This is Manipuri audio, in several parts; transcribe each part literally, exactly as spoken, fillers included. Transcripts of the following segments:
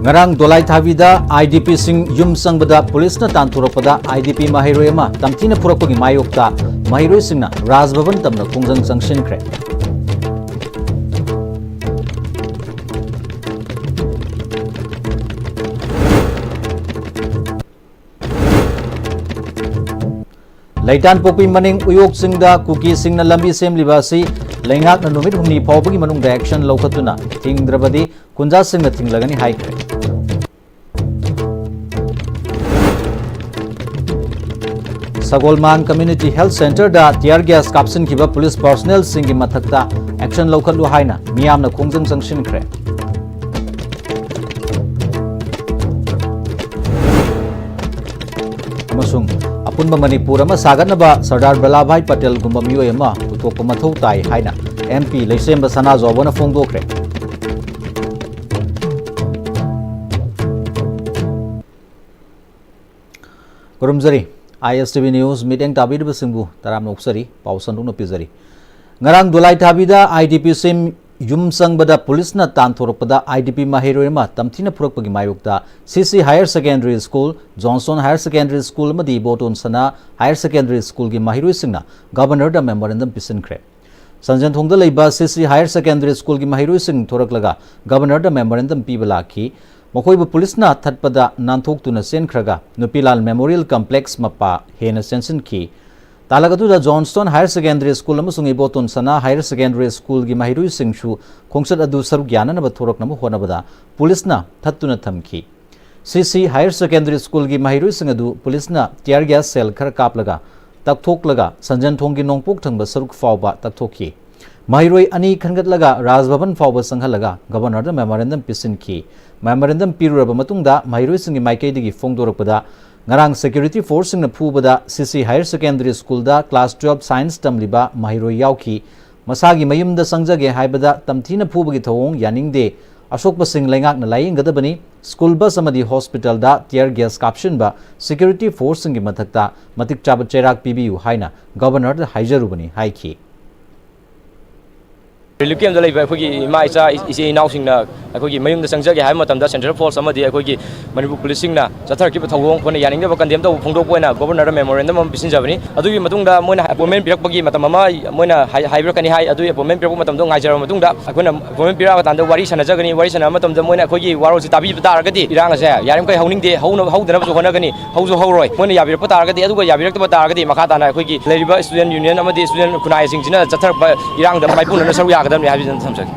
ꯉꯔꯥꯡ ꯗꯣꯂꯥꯏꯊꯥꯕꯤꯗ IDPꯁꯤꯡ ꯌꯨꯝ ꯆꯪꯕꯗ ꯄꯨꯂꯤꯁꯅ ꯇꯥꯟꯊꯣꯔꯛꯄꯗ IDP ꯃꯍꯩꯔꯣꯏ ꯑꯃ ꯇꯝꯊꯤꯅ ꯐꯨꯔꯛꯄꯒꯤ ꯃꯥꯌꯣꯛꯇ ꯃꯍꯩꯔꯣꯏꯁꯤꯡꯅ ꯔꯥꯖ ꯚꯕꯟ ꯇꯝꯅ ꯈꯣꯡꯖꯪ ꯆꯪꯁꯤꯟꯈ꯭ꯔꯦ꯫ ꯂꯩꯇꯥꯟꯄꯣꯛꯄꯤ ꯃꯅꯤꯡ ꯎꯌꯣꯛ ꯆꯤꯡꯗ ꯀꯨꯀꯤꯁꯤꯡꯅ ꯂꯝꯕꯤ ꯁꯦꯝꯂꯤꯕ ꯑꯁꯤ ꯂꯩꯉꯥꯛꯅ ꯅꯨꯃꯤꯠ ꯍꯨꯝꯅꯤ ꯐꯥꯎꯕꯒꯤ ꯃꯅꯨꯡꯗ action ꯂꯧꯈꯠꯇꯨꯅ ꯊꯤꯡꯗ꯭ꯔꯕꯗꯤ ꯈꯨꯟꯖꯥꯁꯤꯡꯅ ꯊꯤꯡꯂꯒꯅꯤ ꯍꯥꯏꯈ꯭ꯔꯦ꯫ ꯁꯒꯣꯜꯃꯥꯡ Community Health Centreꯗ tear gas ꯀꯥꯞꯁꯤꯟꯈꯤꯕ ꯄꯨꯂꯤꯁ personnelꯁꯤꯡꯒꯤ ꯃꯊꯛꯇ action ꯂꯧꯈꯠꯂꯨ ꯍꯥꯏꯅ ꯃꯤꯌꯥꯝꯅ ꯈꯣꯡꯖꯪ ꯆꯪꯁꯤꯟꯈ꯭ꯔꯦ꯫ ꯑꯃꯁꯨꯡ ꯑꯄꯨꯟꯕ ꯃꯅꯤꯄꯨꯔ ꯑꯃ ꯁꯥꯒꯠꯅꯕ ꯁꯔꯗꯥꯔ ꯚꯜꯂꯥꯚꯚꯥꯏ ꯄꯇꯦꯜꯒꯨꯝꯕ ꯃꯤꯑꯣꯏ ꯑꯃ ꯄꯨꯊꯣꯛꯄ ꯃꯊꯧ ꯇꯥꯏ ꯍꯥꯏꯅ MP ꯂꯩꯁꯦꯝꯕ ꯁꯅꯥꯖꯥꯎꯕꯅ ꯐꯣꯡꯗꯣꯛꯈ꯭ꯔꯦ꯫ ꯈꯨꯔꯨꯝꯖꯔꯤ꯫ ISTV News ꯃꯤꯠꯌꯦꯡ ꯇꯥꯕꯤꯔꯤꯕꯁꯤꯡꯕꯨ ꯇꯔꯥꯝꯅ ꯑꯣꯛꯆꯔꯤ꯫ ꯄꯥꯎ ꯁꯟꯗꯣꯛꯅ ꯄꯤꯖꯔꯤ꯫ ꯉꯔꯥꯡ ꯗꯣꯂꯥꯏꯊꯥꯕꯤꯗ IDPꯁꯤꯡ ꯌꯨꯝ ꯆꯪꯕꯗ ꯄꯨꯂꯤꯁꯅ ꯇꯥꯟꯊꯣꯔꯛꯄꯗ IDP ꯃꯍꯩꯔꯣꯏ ꯑꯃ ꯇꯝꯊꯤꯅ ꯐꯨꯔꯛꯄꯒꯤ ꯃꯥꯌꯣꯛꯇ CC Higher Secondary School, Johnstone Higher Secondary School ꯑꯃꯗꯤ ꯏꯕꯣꯇꯣꯟ ꯁꯅꯥ Higher Secondary Schoolꯒꯤ ꯃꯍꯩꯔꯣꯏꯁꯤꯡꯅ Governorꯗ memorandum ꯄꯤꯁꯤꯟꯈ꯭ꯔꯦ꯫ ꯁꯟꯖꯦꯟꯊꯣꯡꯗ ꯂꯩꯕ CC Higher Secondary Schoolꯒꯤ ꯃꯍꯩꯔꯣꯏꯁꯤꯡ ꯊꯣꯔꯛꯂꯒ Governorꯗ memorandum ꯄꯤꯕ ꯂꯥꯛꯈꯤ꯫ ꯃꯈꯣꯏꯕꯨ ꯄꯨꯂꯤꯁꯅ ꯊꯠꯄꯗ ꯅꯥꯟꯊꯣꯛꯇꯨꯅ ꯆꯦꯟꯈ꯭ꯔꯒ ꯅꯨꯄꯤꯂꯥꯜ Memorial Complex ꯃꯄꯥ ꯍꯦꯟꯅ ꯆꯦꯟꯁꯤꯟꯈꯤ꯫ ꯇꯥꯂꯛ ꯑꯗꯨꯗ Johnstone Higher Secondary School ꯑꯃꯁꯨꯡ ꯏꯕꯣꯇꯣꯟ ꯁꯅꯥ Higher Secondary Schoolꯒꯤ ꯃꯍꯩꯔꯣꯏꯁꯤꯡꯁꯨ ꯈꯣꯡꯆꯠ ꯑꯗꯨ ꯁꯔꯨꯛ ꯌꯥꯅꯅꯕ ꯊꯣꯔꯛꯅꯕ ꯍꯣꯠꯅꯕꯗ ꯄꯨꯂꯤꯁꯅ ꯊꯠꯇꯨꯅ ꯊꯝꯈꯤ꯫ CC Higher Secondary Schoolꯒꯤ ꯃꯍꯩꯔꯣꯏꯁꯤꯡ ꯑꯗꯨ ꯄꯨꯂꯤꯁꯅ tear gas shell ꯈꯔ ꯀꯥꯞꯂꯒ ꯇꯛꯊꯣꯛꯂꯒ ꯁꯟꯖꯦꯟꯊꯣꯡꯒꯤ ꯅꯣꯡꯄꯣꯛ ꯊꯪꯕ ꯁꯔꯨꯛ ꯐꯥꯎꯕ ꯇꯛꯊꯣꯛꯈꯤ꯫ ꯃꯍꯩꯔꯣꯏ ꯑꯅꯤ ꯈꯟꯒꯠꯂꯒ ꯔꯥꯖ ꯚꯕꯟ ꯐꯥꯎꯕ ꯆꯪꯍꯜꯂꯒ Governorꯗ memorandum ꯄꯤꯁꯤꯟꯈꯤ꯫ Memorandum ꯄꯤꯔꯨꯔꯕ ꯃꯇꯨꯡꯗ ꯃꯍꯩꯔꯣꯏꯁꯤꯡꯒꯤ ꯃꯥꯏꯀꯩꯗꯒꯤ ꯐꯣꯡꯗꯣꯔꯛꯄꯗ, ꯉꯔꯥꯡ security forceꯁꯤꯡꯅ ꯐꯨꯕꯗ CC Higher Secondary Schoolꯗ class twelve science ꯇꯝꯂꯤꯕ ꯃꯍꯩꯔꯣꯏ ꯌꯥꯎꯈꯤ꯫ ꯃꯁꯥꯒꯤ ꯃꯌꯨꯝꯗ ꯆꯪꯖꯒꯦ ꯍꯥꯏꯕꯗ ꯇꯝꯊꯤꯅ ꯐꯨꯕꯒꯤ ꯊꯧꯑꯣꯡ ꯌꯥꯅꯤꯡꯗꯦ꯫ ꯑꯁꯣꯛꯄꯁꯤꯡ ꯂꯩꯉꯥꯛꯅ ꯂꯥꯌꯦꯡꯒꯗꯕꯅꯤ꯫ School bus ꯑꯃꯗꯤ hospitalꯗ tear gas ꯀꯥꯞꯁꯤꯟꯕ security forceꯁꯤꯡꯒꯤ ꯃꯊꯛꯇ ꯃꯇꯤꯛ ꯆꯥꯕ ꯆꯩꯔꯥꯛ ꯄꯤꯕꯤꯌꯨ ꯍꯥꯏꯅ Governorꯗ ꯍꯥꯏꯖꯔꯨꯕꯅꯤ ꯍꯥꯏꯈꯤ꯫ ꯔꯤꯂꯤꯐ ꯀꯦꯝꯞꯇ ꯂꯩꯕ ꯑꯩꯈꯣꯏꯒꯤ ꯏꯃꯥ ꯏꯆꯥ, ꯏ-, ꯏꯆꯦ ꯏꯅꯥꯎꯁꯤꯡꯅ ꯑꯩꯈꯣꯏꯒꯤ ꯃꯌꯨꯝꯗ ꯆꯪꯖꯒꯦ ꯍꯥꯏꯕ ꯃꯇꯝꯗ ꯁꯦꯟꯇ꯭ꯔꯦꯜ ꯐꯣꯔꯁ ꯑꯃꯗꯤ ꯑꯩꯈꯣꯏꯒꯤ ꯃꯅꯤꯄꯨꯔ ꯄꯨꯂꯤꯁꯁꯤꯡꯅ ꯆꯠꯊꯔꯛꯈꯤꯕ ꯊꯧꯑꯣꯡ ꯑꯩꯈꯣꯏꯅ ꯌꯥꯅꯤꯡꯗꯕ ꯀꯟꯗꯦꯝ ꯇꯧꯕ ꯐꯣꯡꯗꯣꯛꯄ ꯑꯣꯏꯅ ꯒꯣꯕꯔꯅꯔꯗ ꯃꯦꯃꯣꯔꯦꯟꯗꯝ ꯑꯃ ꯄꯤꯁꯤꯟꯖꯕꯅꯤ꯫ ꯑꯗꯨꯒꯤ ꯃꯇꯨꯡꯗ ꯃꯣꯏꯅ ꯑꯦꯄꯣꯏꯟꯃꯦꯟ ꯄꯤꯔꯛꯄꯒꯤ ꯃꯇꯝ ꯑꯃ ꯃꯣꯏꯅ ꯍꯥꯏ-, ꯍꯥꯏꯕꯤꯔꯛꯀꯅꯤ ꯍꯥꯏ꯫ ꯑꯗꯨꯒꯤ ꯑꯦꯄꯣꯏꯟꯃꯦꯟ ꯄꯤꯔꯛꯄ ꯃꯇꯝꯗꯣ ꯉꯥꯏꯖꯔꯕ ꯃꯇꯨꯡꯗ ꯑꯩꯈꯣꯏꯅ ꯑꯦꯄꯣꯏꯟꯃꯦꯟ ꯄꯤꯔꯛꯑ ꯃꯇꯝꯗ ꯋꯥꯔꯤ ꯁꯥꯟꯅꯖꯒꯅꯤ꯫ ꯋꯥꯔꯤ ꯁꯥꯟꯅꯕ ꯃꯇꯝꯗ ꯃꯣꯏꯅ ꯑꯩꯈꯣꯏꯒꯤ ꯋꯥꯔꯣꯜꯁꯤ ꯇꯥꯕꯤꯕ ꯇꯥꯔꯒꯗꯤ ꯏꯔꯥꯡ ꯑꯁꯦ ꯌꯥꯔꯤꯃꯈꯩ ꯍꯧꯅꯤꯡꯗꯦ, ꯍꯧꯅ-, ꯍꯧꯗꯅꯕꯁꯨ ꯍꯣꯠꯅꯒꯅꯤ꯫ ꯍꯧꯁꯨ ꯍꯧꯔꯣꯏ꯫ ꯃꯣꯏꯅ ꯌꯥꯕꯤꯔꯛꯄ ꯇꯥꯔꯒꯗꯤ, ꯑꯗꯨꯒ ꯌꯥꯕꯤꯔꯛꯇꯕ ꯇꯥꯔꯒꯗꯤ ꯃꯈꯥ ꯇꯥꯅ ꯑꯩꯈꯣꯏꯒꯤ ꯂꯩꯔꯤꯕ ꯁ꯭ꯇꯨꯗꯦꯟ ꯌꯨꯅꯤꯌꯟ ꯑꯃꯗꯤ ꯁ꯭ꯇꯨꯗꯦꯟ ꯈꯨꯟꯅꯥꯏꯁꯤꯡꯁꯤꯅ ꯆꯠꯊꯔꯛꯄ ꯏꯔꯥꯡꯗ ꯃꯥꯏꯄꯨꯅꯅ ꯁꯔꯨꯛ ꯌꯥꯒꯗꯕꯅꯤ ꯍꯥꯏꯕꯁꯤꯗ ꯊꯝꯖꯒꯦ꯫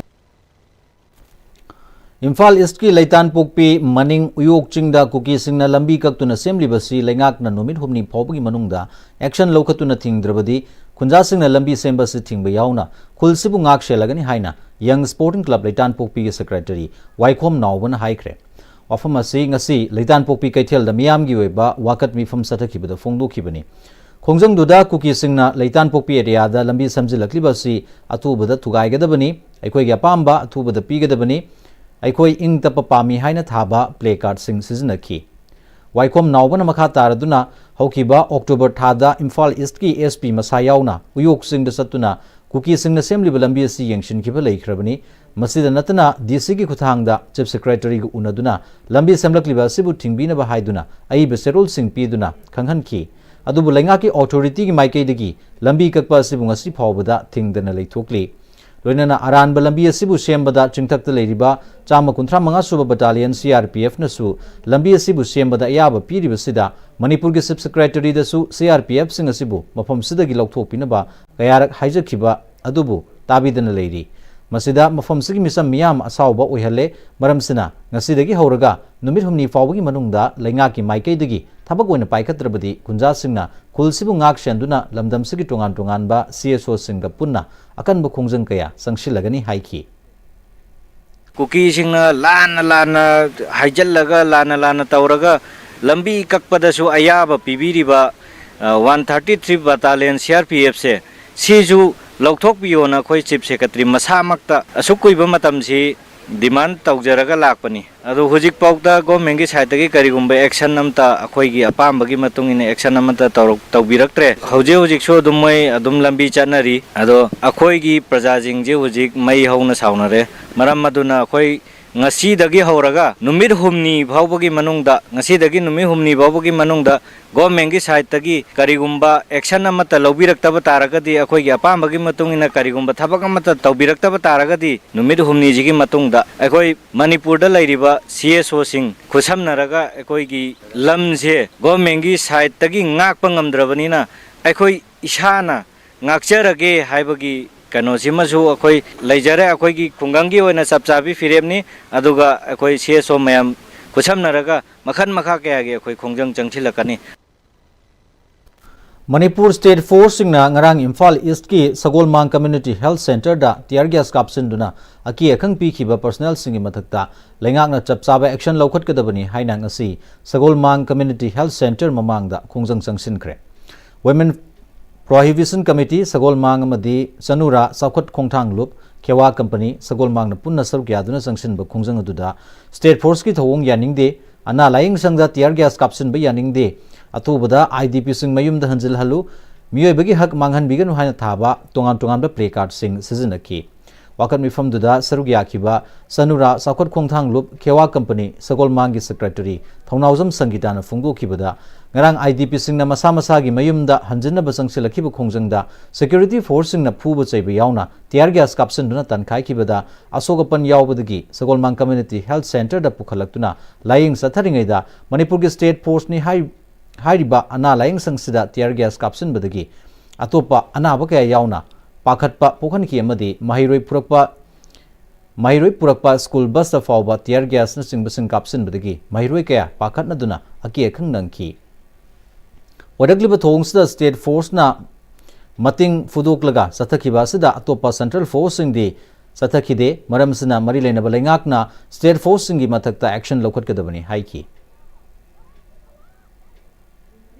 ꯏꯝꯐꯥꯜ ꯏꯁ꯭ꯠꯀꯤ ꯂꯩꯇꯥꯟꯄꯣꯛꯄꯤ ꯃꯅꯤꯡ ꯎꯌꯣꯛ ꯆꯤꯡꯗ ꯀꯨꯀꯤꯁꯤꯡꯅ ꯂꯝꯕꯤ ꯀꯛꯇꯨꯅ ꯁꯦꯝꯂꯤꯕꯁꯤ ꯂꯩꯉꯥꯛꯅ ꯅꯨꯃꯤꯠ ꯍꯨꯝꯅꯤ ꯐꯥꯎꯕꯒꯤ ꯃꯅꯨꯡꯗ ꯑꯦꯛꯁꯟ ꯂꯧꯈꯠꯇꯨꯅ ꯊꯤꯡꯗ꯭ꯔꯕꯗꯤ ꯈꯨꯟꯖꯥꯁꯤꯡꯅ ꯂꯝꯕꯤ ꯁꯦꯝꯕ ꯑꯁꯤ ꯊꯤꯡꯕ ꯌꯥꯎꯅ ꯈꯨꯜꯁꯤꯕꯨ ꯉꯥꯛ ꯁꯦꯜꯂꯒꯅꯤ ꯍꯥꯏꯅ ꯌꯪ ꯁ꯭ꯄꯣꯔꯇꯤꯡ ꯀ꯭ꯂꯕ ꯂꯩꯇꯥꯟꯄꯣꯛꯄꯤꯒꯤ ꯁꯦꯀ꯭ꯔꯦꯇꯔꯤ ꯋꯥꯏꯈꯣꯝ ꯅꯥꯎꯕꯅ ꯍꯥꯏꯈ꯭ꯔꯦ꯫ ꯋꯥꯐꯝ ꯑꯁꯤ ꯉꯁꯤ ꯂꯩꯇꯥꯟꯄꯣꯛꯄꯤ ꯀꯩꯊꯦꯜꯗ ꯃꯤꯌꯥꯝꯒꯤ ꯑꯣꯏꯕ ꯋꯥꯀꯠ ꯃꯤꯐꯝ ꯆꯠꯊꯈꯤꯕꯗ ꯐꯣꯡꯗꯣꯛꯈꯤꯕꯅꯤ꯫ ꯈꯣꯡꯖꯪꯗꯨꯗ ꯀꯨꯀꯤꯁꯤꯡꯅ ꯂꯩꯇꯥꯟꯄꯣꯛꯄꯤ ꯑꯦꯔꯤꯌꯥꯗ ꯂꯝꯕꯤ ꯁꯦꯝꯖꯤꯜꯂꯛꯂꯤꯕ ꯑꯁꯤ ꯑꯊꯨꯕꯗ ꯊꯨꯒꯥꯏꯒꯗꯕꯅꯤ, ꯑꯩꯈꯣꯏꯒꯤ ꯑꯄꯥꯝꯕ ꯑꯊꯨꯕꯗ ꯄꯤꯒꯗꯕꯅꯤ, ꯑꯩꯈꯣꯏ ꯏꯪ ꯇꯞꯄ ꯄꯥꯝꯃꯤ ꯍꯥꯏꯅ ꯊꯥꯕ ꯄ꯭ꯂꯦ ꯀꯥꯔꯗꯁꯤꯡ ꯁꯤꯖꯤꯟꯅꯈꯤ꯫ ꯋꯥꯏꯈꯣꯝ ꯅꯥꯎꯕꯅ ꯃꯈꯥ ꯇꯥꯔꯗꯨꯅ ꯍꯧꯈꯤꯕ ꯑꯣꯛꯇꯣꯕꯔ ꯊꯥꯗ ꯏꯝꯐꯥꯜ ꯏꯁ꯭ꯠꯀꯤ ꯑꯦꯁ ꯄꯤ ꯃꯁꯥ ꯌꯥꯎꯅ ꯎꯌꯣꯛ ꯆꯤꯡꯗ ꯆꯠꯇꯨꯅ ꯀꯨꯀꯤꯁꯤꯡꯅ ꯁꯦꯝꯂꯤꯕ ꯂꯝꯕꯤ ꯑꯁꯤ ꯌꯦꯡꯁꯤꯟꯈꯤꯕ ꯂꯩꯈ꯭ꯔꯕꯅꯤ꯫ ꯃꯁꯤꯗ ꯅꯠꯇꯅ ꯗꯤ ꯁꯤꯒꯤ ꯈꯨꯠꯊꯥꯡꯗ ꯆꯤꯐ ꯁꯦꯀ꯭ꯔꯦꯇꯔꯤꯒ ꯎꯅꯗꯨꯅ ꯂꯝꯕꯤ ꯁꯦꯝꯂꯛꯂꯤꯕ ꯑꯁꯤꯕꯨ ꯊꯤꯡꯕꯤꯅꯕ ꯍꯥꯏꯗꯨꯅ ꯑꯏꯕ ꯆꯦꯔꯣꯜꯁꯤꯡ ꯄꯤꯗꯨꯅ ꯈꯪꯍꯟꯈꯤ꯫ ꯑꯗꯨꯕꯨ ꯂꯩꯉꯥꯛꯀꯤ ꯑꯣꯊꯣꯔꯤꯇꯤꯒꯤ ꯃꯥꯏꯀꯩꯗꯒꯤ ꯂꯝꯕꯤ ꯀꯛꯄ ꯑꯁꯤꯕꯨ ꯉꯁꯤ ꯐꯥꯎꯕꯗ ꯊꯤꯡꯗꯅ ꯂꯩꯊꯣꯛꯂꯤ꯫ ꯂꯣꯏꯅꯅ ꯑꯔꯥꯟꯕ ꯂꯝꯕꯤ ꯑꯁꯤꯕꯨ ꯁꯦꯝꯕꯗ ꯆꯤꯡꯊꯛꯇ ꯂꯩꯔꯤꯕ ꯆꯥꯝꯃ ꯀꯨꯟꯊ꯭ꯔꯥ ꯃꯉꯥ ꯁꯨꯕ ꯕꯠꯇꯥꯂꯤꯌꯟ ꯁꯤ ꯑꯥꯔ ꯄꯤ ꯑꯦꯐꯅꯁꯨ ꯂꯝꯕꯤ ꯑꯁꯤꯕꯨ ꯁꯦꯝꯕꯗ ꯑꯌꯥꯕ ꯄꯤꯔꯤꯕꯁꯤꯗ ꯃꯅꯤꯄꯨꯔꯒꯤ ꯆꯤꯐ ꯁꯦꯀ꯭ꯔꯦꯇꯔꯤꯗꯁꯨ ꯁꯤ ꯑꯥꯔ ꯄꯤ ꯑꯦꯐꯁꯤꯡ ꯑꯁꯤꯕꯨ ꯃꯐꯝꯁꯤꯗꯒꯤ ꯂꯧꯊꯣꯛꯄꯤꯅꯕ ꯀꯌꯥꯔꯛ ꯍꯥꯏꯖꯈꯤꯕ ꯑꯗꯨꯕꯨ ꯇꯥꯕꯤꯗꯅ ꯂꯩꯔꯤ꯫ ꯃꯁꯤꯗ ꯃꯐꯝꯁꯤꯒꯤ ꯃꯤꯆꯝ ꯃꯤꯌꯥꯝ ꯑꯁꯥꯎꯕ ꯑꯣꯏꯍꯜꯂꯦ꯫ ꯃꯔꯝꯁꯤꯅ ꯉꯁꯤꯗꯒꯤ ꯍꯧꯔꯒ ꯅꯨꯃꯤꯠ ꯍꯨꯝꯅꯤ ꯐꯥꯎꯕꯒꯤ ꯃꯅꯨꯡꯗ ꯂꯩꯉꯥꯛꯀꯤ ꯃꯥꯏꯀꯩꯗꯒꯤ ꯊꯕꯛ ꯑꯣꯏꯅ ꯄꯥꯏꯈꯠꯇ꯭ꯔꯕꯗꯤ ꯈꯨꯟꯖꯥꯁꯤꯡꯅ ꯈꯨꯜꯁꯤꯕꯨ ꯉꯥꯛ ꯁꯦꯟꯗꯨꯅ ꯂꯝꯗꯝꯁꯤꯒꯤ ꯇꯣꯉꯥꯟ ꯇꯣꯉꯥꯟꯕ ꯁꯤ ꯑꯦꯁ ꯑꯣꯁꯤꯡꯒ ꯄꯨꯟꯅ ꯑꯀꯟꯕ ꯈꯣꯡꯖꯪ ꯀꯌꯥ ꯆꯪꯁꯤꯜꯂꯒꯅꯤ ꯍꯥꯏꯈꯤ꯫ ꯀꯨꯀꯤꯁꯤꯡꯅ ꯂꯥꯟꯅ ꯂꯥꯟꯅ ꯍꯥꯏꯖꯤꯜꯂꯒ, ꯂꯥꯟꯅ ꯂꯥꯟꯅ ꯇꯧꯔꯒ ꯂꯝꯕꯤ ꯀꯛꯄꯗꯁꯨ ꯑꯌꯥꯕ ꯄꯤꯕꯤꯔꯤꯕ, ꯑ, one thirty three battalion C R P ꯑꯦꯐꯁꯦ, ꯁꯤꯁꯨ ꯂꯧꯊꯣꯛꯄꯤꯌꯣꯅ ꯑꯩꯈꯣꯏ ꯆꯤꯐ ꯁꯦꯀ꯭ꯔꯦꯇꯔꯤ ꯃꯁꯥꯃꯛꯇ ꯑꯁꯨꯛ ꯀꯨꯏꯕ ꯃꯇꯝꯁꯤ ꯗꯤꯃꯥꯟ ꯇꯧꯖꯔꯒ ꯂꯥꯛꯄꯅꯤ꯫ ꯑꯗꯨ ꯍꯧꯖꯤꯛꯐꯥꯎꯗ ꯒꯣꯔꯃꯦꯟꯒꯤ ꯁꯥꯏꯠꯇꯒꯤ ꯀꯔꯤꯒꯨꯝꯕ ꯑꯦꯛꯁꯟ ꯑꯃꯇ, ꯑꯩꯈꯣꯏꯒꯤ ꯑꯄꯥꯝꯕꯒꯤ ꯃꯇꯨꯡ ꯏꯟꯅ ꯑꯦꯛꯁꯟ ꯑꯃꯇ ꯇꯧꯔꯛ-, ꯇꯧꯕꯤꯔꯛꯇ꯭ꯔꯦ꯫ ꯍꯧꯖꯤꯛ ꯍꯧꯖꯤꯛꯁꯨ ꯑꯗꯨꯝ ꯃꯣꯏ ꯑꯗꯨꯝ ꯂꯝꯕꯤ ꯆꯠꯅꯔꯤ꯫ ꯑꯗꯣ ꯑꯩꯈꯣꯏꯒꯤ ꯄ꯭ꯔꯖꯥꯁꯤꯡꯁꯦ ꯍꯧꯖꯤꯛ ꯃꯩ ꯍꯧꯅ ꯁꯥꯎꯅꯔꯦ꯫ ꯃꯔꯝ ꯑꯗꯨꯅ ꯑꯩꯈꯣꯏ ꯉꯁꯤꯗꯒꯤ ꯍꯧꯔꯒ ꯅꯨꯃꯤꯠ ꯍꯨꯝꯅꯤ ꯐꯥꯎꯕꯒꯤ ꯃꯅꯨꯡꯗ, ꯉꯁꯤꯗꯒꯤ ꯅꯨꯃꯤꯠ ꯍꯨꯝꯅꯤ ꯐꯥꯎꯕꯒꯤ ꯃꯅꯨꯡꯗ ꯒꯣꯔꯃꯦꯟꯒꯤ ꯁꯥꯏꯠꯇꯒꯤ ꯀꯔꯤꯒꯨꯝꯕ ꯑꯦꯛꯁꯟ ꯑꯃꯠꯇ ꯂꯧꯕꯤꯔꯛꯇꯕ ꯇꯥꯔꯒꯗꯤ, ꯑꯩꯈꯣꯏꯒꯤ ꯑꯄꯥꯝꯕꯒꯤ ꯃꯇꯨꯡ ꯏꯟꯅ ꯀꯔꯤꯒꯨꯝꯕ ꯊꯕꯛ ꯑꯃꯠꯇ ꯇꯧꯕꯤꯔꯛꯇꯕ ꯇꯥꯔꯒꯗꯤ, ꯅꯨꯃꯤꯠ ꯍꯨꯝꯅꯤꯁꯤꯒꯤ ꯃꯇꯨꯡꯗ ꯑꯩꯈꯣꯏ ꯃꯅꯤꯄꯨꯔꯗ ꯂꯩꯔꯤꯕ ꯁꯤ ꯑꯦꯁ ꯑꯣꯁꯤꯡ ꯈꯨꯠꯁꯝꯅꯔꯒ ꯑꯩꯈꯣꯏꯒꯤ ꯂꯝꯁꯦ ꯒꯣꯔꯃꯦꯟꯒꯤ ꯁꯥꯏꯠꯇꯒꯤ ꯉꯥꯛꯄ ꯉꯝꯗ꯭ꯔꯕꯅꯤꯅ, ꯑꯩꯈꯣꯏ ꯏꯁꯥꯅ ꯉꯥꯛꯆꯔꯒꯦ ꯍꯥꯏꯕꯒꯤ ꯀꯩꯅꯣꯁꯤꯃꯁꯨ ꯑꯩꯈꯣꯏ ꯂꯩꯖꯔꯦ꯫ ꯑꯩꯈꯣꯏꯒꯤ ꯈꯨꯡꯒꯪꯒꯤ ꯑꯣꯏꯅ ꯆꯞ ꯆꯥꯕꯤ ꯐꯤꯔꯦꯞꯅꯤ꯫ ꯑꯗꯨꯒ ꯑꯩꯈꯣꯏ ꯁꯤ ꯑꯦꯁ ꯑꯣ ꯃꯌꯥꯝ ꯈꯨꯠꯁꯝꯅꯔꯒ ꯃꯈꯜ ꯃꯈꯥ ꯀꯌꯥꯒꯤ ꯑꯩꯈꯣꯏ ꯈꯣꯡꯖꯪ ꯆꯪꯁꯤꯜꯂꯛꯀꯅꯤ꯫ ꯃꯅꯤꯄꯨꯔ ꯁ꯭ꯇꯦꯠ ꯐꯣꯔꯁꯁꯤꯡꯅ ꯉꯔꯥꯡ ꯏꯝꯐꯥꯜ ꯏꯁ꯭ꯠꯀꯤ ꯁꯒꯣꯜꯃꯥꯡ ꯀꯝꯃ꯭ꯌꯨꯅꯤꯇꯤ ꯍꯦꯜꯊ ꯁꯦꯟꯇꯔꯗ ꯇꯤꯌꯔ ꯒ꯭ꯌꯥꯁ ꯀꯥꯞꯁꯤꯟꯗꯨꯅ ꯑꯀꯤ ꯑꯈꯪ ꯄꯤꯈꯤꯕ ꯄꯔꯁꯅꯦꯜꯁꯤꯡꯒꯤ ꯃꯊꯛꯇ ꯂꯩꯉꯥꯛꯅ ꯆꯞ ꯆꯥꯕ ꯑꯦꯛꯁꯟ ꯂꯧꯈꯠꯀꯗꯕꯅꯤ ꯍꯥꯏꯅ ꯉꯁꯤ ꯁꯒꯣꯜꯃꯥꯡ ꯀꯝꯃ꯭ꯌꯨꯅꯤꯇꯤ ꯍꯦꯜꯊ ꯁꯦꯟꯇꯔ ꯃꯃꯥꯡꯗ ꯈꯣꯡꯖꯪ ꯆꯪꯁꯤꯟꯈ꯭ꯔꯦ꯫ ꯋꯨꯃꯦꯟ ꯄ꯭ꯔꯣꯍꯤꯕꯤꯁꯟ ꯀꯃꯤꯇꯤ ꯁꯒꯣꯜꯃꯥꯡ ꯑꯃꯗꯤ ꯆꯅꯨꯔꯥ ꯆꯥꯎꯈꯠ ꯈꯣꯡꯊꯥꯡ ꯂꯨꯞ ꯈꯦꯋꯥ ꯀꯝꯄꯅꯤ ꯁꯒꯣꯜꯃꯥꯡꯅ ꯄꯨꯟꯅ ꯁꯔꯨꯛ ꯌꯥꯗꯨꯅ ꯆꯪꯁꯤꯟꯕ ꯈꯣꯡꯖꯪ ꯑꯗꯨꯗ ꯁ꯭ꯇꯦꯠ ꯐꯣꯔꯁꯀꯤ ꯊꯧꯑꯣꯡ ꯌꯥꯅꯤꯡꯗꯦ, ꯑꯅꯥ ꯂꯥꯌꯦꯡ ꯁꯪꯗ ꯇꯤꯌꯔ ꯒ꯭ꯌꯥꯁ ꯀꯥꯞꯁꯤꯟꯕ ꯌꯥꯅꯤꯡꯗꯦ, ꯑꯊꯨꯕꯗ ꯑꯥꯏ ꯗꯤ ꯄꯤꯁꯤꯡ ꯃꯌꯨꯝꯗ ꯍꯟꯖꯤꯜꯍꯜꯂꯨ, ꯃꯤꯑꯣꯏꯕꯒꯤ ꯍꯛ ꯃꯥꯡꯍꯟꯕꯤꯒꯅꯨ ꯍꯥꯏꯅ ꯊꯥꯕ ꯇꯣꯉꯥꯟ ꯇꯣꯉꯥꯟꯕ ꯄ꯭ꯂꯦ ꯀꯥꯔꯗꯁꯤꯡ ꯁꯤꯖꯤꯟꯅꯈꯤ꯫ ꯋꯥꯀꯠ ꯃꯤꯐꯝꯗꯨꯗ ꯁꯔꯨꯛ ꯌꯥꯈꯤꯕ ꯆꯅꯨꯔꯥ ꯆꯥꯎꯈꯠ ꯈꯣꯡꯊꯥꯡ ꯂꯨꯞ ꯈꯦꯋꯥ ꯀꯝꯄꯅꯤ ꯁꯒꯣꯜꯃꯥꯡꯒꯤ ꯁꯦꯀ꯭ꯔꯦꯇꯔꯤ ꯊꯧꯅꯥꯎꯖꯝ ꯁꯪꯒꯤꯇꯥꯅ ꯐꯣꯡꯗꯣꯛꯈꯤꯕꯗ, ꯉꯔꯥꯡ ꯑꯥꯏ ꯗꯤ ꯄꯤꯁꯤꯡꯅ ꯃꯁꯥ ꯃꯁꯥꯒꯤ ꯃꯌꯨꯝꯗ ꯍꯟꯖꯤꯟꯅꯕ ꯆꯪꯁꯤꯜꯂꯛꯈꯤꯕ ꯈꯣꯡꯖꯪꯗ ꯁꯦꯀ꯭ꯌꯨꯔꯤꯇꯤ ꯐꯣꯔꯁꯁꯤꯡꯅ ꯐꯨꯕ ꯆꯩꯕ ꯌꯥꯎꯅ ꯇꯤꯌꯔ ꯒ꯭ꯌꯥꯁ ꯀꯥꯞꯁꯤꯟꯗꯨꯅ ꯇꯥꯟꯈꯥꯏꯈꯤꯕꯗ ꯑꯁꯣꯛ ꯑꯄꯟ ꯌꯥꯎꯕꯗꯒꯤ ꯁꯒꯣꯜꯃꯥꯡ ꯀꯝꯃ꯭ꯌꯨꯅꯤꯇꯤ ꯍꯦꯜꯊ ꯁꯦꯟꯇꯔꯗ ꯄꯨꯈꯠꯂꯛꯇꯨꯅ ꯂꯥꯌꯦꯡ ꯆꯠꯊꯔꯤꯉꯩꯗ ꯃꯅꯤꯄꯨꯔꯒꯤ ꯁ꯭ꯇꯦꯠ ꯐꯣꯔꯁꯅꯤ ꯍꯥꯏ-, ꯍꯥꯏꯔꯤꯕ ꯑꯅꯥ ꯂꯥꯌꯦꯡ ꯁꯪꯁꯤꯗ ꯇꯤꯌꯔ ꯒ꯭ꯌꯥꯁ ꯀꯥꯞꯁꯤꯟꯕꯗꯒꯤ ꯑꯇꯣꯞꯄ ꯑꯅꯥꯕ ꯀꯌꯥ ꯌꯥꯎꯅ ꯄꯥꯈꯠꯄ ꯄꯣꯛꯍꯟꯈꯤ ꯑꯃꯗꯤ ꯃꯍꯩꯔꯣꯏ ꯄꯨꯔꯛꯄ, ꯃꯍꯩꯔꯣꯏ ꯄꯨꯔꯛꯄ ꯁ꯭ꯀꯨꯜ ꯕꯁꯇ ꯐꯥꯎꯕ ꯇꯤꯌꯔ ꯒ꯭ꯌꯥꯁꯅꯆꯤꯡꯕꯁꯤꯡ ꯀꯥꯞꯁꯤꯟꯕꯗꯒꯤ ꯃꯍꯩꯔꯣꯏ ꯀꯌꯥ ꯄꯥꯈꯠꯅꯗꯨꯅ ꯑꯀꯤ ꯑꯈꯪ ꯅꯪꯈꯤ꯫ ꯑꯣꯏꯔꯛꯂꯤꯕ ꯊꯧꯑꯣꯡꯁꯤꯗ ꯁ꯭ꯇꯦꯠ ꯐꯣꯔꯁꯅ ꯃꯇꯦꯡ ꯐꯨꯗꯣꯛꯂꯒ ꯆꯠꯊꯈꯤꯕ ꯑꯁꯤꯗ ꯑꯇꯣꯞꯄ ꯁꯦꯟꯇ꯭ꯔꯦꯜ ꯐꯣꯔꯁꯁꯤꯡꯗꯤ ꯆꯠꯊꯈꯤꯗꯦ꯫ ꯃꯔꯝ ꯑꯁꯤꯅ ꯃꯔꯤ ꯂꯩꯅꯕ ꯂꯩꯉꯥꯛꯅ ꯁ꯭ꯇꯦꯠ ꯐꯣꯔꯁꯁꯤꯡꯒꯤ ꯃꯊꯛꯇ ꯑꯦꯛꯁꯟ ꯂꯧꯈꯠꯀꯗꯕꯅꯤ ꯍꯥꯏꯈꯤ꯫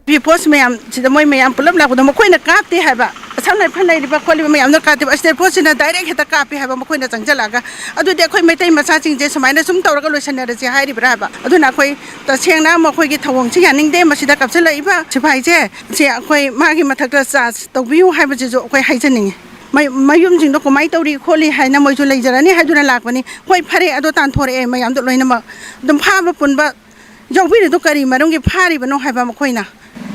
ꯄꯤ ꯐꯣꯔꯁ ꯃꯌꯥꯝ ꯁꯤꯗ ꯃꯣꯏ ꯃꯌꯥꯝ ꯄꯨꯂꯞ ꯂꯥꯛꯄꯗ ꯃꯈꯣꯏꯅ ꯀꯥꯞꯇꯦ ꯍꯥꯏꯕ ꯁꯝꯅ ꯐ ꯂꯩꯔꯤꯕ ꯈꯣꯠꯂꯤꯕ ꯃꯌꯥꯝꯗꯣ ꯀꯥꯞꯇꯦꯕ, ꯁ꯭ꯇꯦꯠ ꯐꯣꯔꯁꯁꯤꯅ ꯗꯥꯏꯔꯦꯛ ꯍꯦꯛꯇ ꯀꯥꯞꯄꯦ ꯍꯥꯏꯕ ꯃꯈꯣꯏꯅ ꯆꯪꯁꯤꯜꯂꯛꯑꯒ꯫ ꯑꯗꯨꯗꯤ ꯑꯩꯈꯣꯏ ꯃꯩꯇꯩ ꯃꯆꯥꯁꯤꯡꯁꯦ ꯁꯨꯃꯥꯏꯅ ꯁꯨꯝ ꯇꯧꯔꯒ ꯂꯣꯏꯁꯟꯅꯔꯁꯦ ꯍꯥꯏꯔꯤꯕ꯭ꯔꯥ ꯍꯥꯏꯕ? ꯑꯗꯨꯅ ꯑꯩꯈꯣꯏ ꯇꯁꯦꯡꯅ ꯃꯈꯣꯏꯒꯤ ꯊꯧꯑꯣꯡꯁꯤ ꯌꯥꯅꯤꯡꯗꯦ꯫ ꯃꯁꯤꯗ ꯀꯥꯞꯁꯤꯜꯂꯛꯏꯕ ꯁꯤꯐꯥꯏꯁꯦ, ꯁꯤ ꯑꯩꯈꯣꯏ ꯃꯥꯒꯤ ꯃꯊꯛꯇ ꯆꯥꯔꯖ ꯇꯧꯕꯤꯌꯨ ꯍꯥꯏꯕꯁꯤꯁꯨ ꯑꯩꯈꯣꯏ ꯍꯥꯏꯖꯅꯤꯡꯉꯤ꯫ ꯃꯌꯨꯝꯁꯤꯡꯗꯣ ꯀꯃꯥꯏꯅ ꯇꯧꯔꯤ ꯈꯣꯠꯂꯤ ꯍꯥꯏꯅ ꯃꯣꯏꯁꯨ ꯂꯩꯖꯔꯅꯤ ꯍꯥꯏꯗꯨꯅ ꯂꯥꯛꯄꯅꯤ꯫ ꯍꯣꯏ, ꯐꯔꯦ, ꯑꯗꯣ ꯇꯥꯟꯊꯣꯔꯛꯑꯦ ꯃꯌꯥꯝꯗꯣ ꯂꯣꯏꯅꯃꯛ꯫ ꯑꯗꯨꯝ ꯐꯥꯕ ꯄꯨꯟꯕ ꯌꯥꯎꯕꯤꯔꯤꯗꯣ ꯀꯔꯤ ꯃꯔꯝꯒꯤ ꯐꯥꯔꯤꯕꯅꯣ ꯍꯥꯏꯕ ꯃꯈꯣꯏꯅ꯫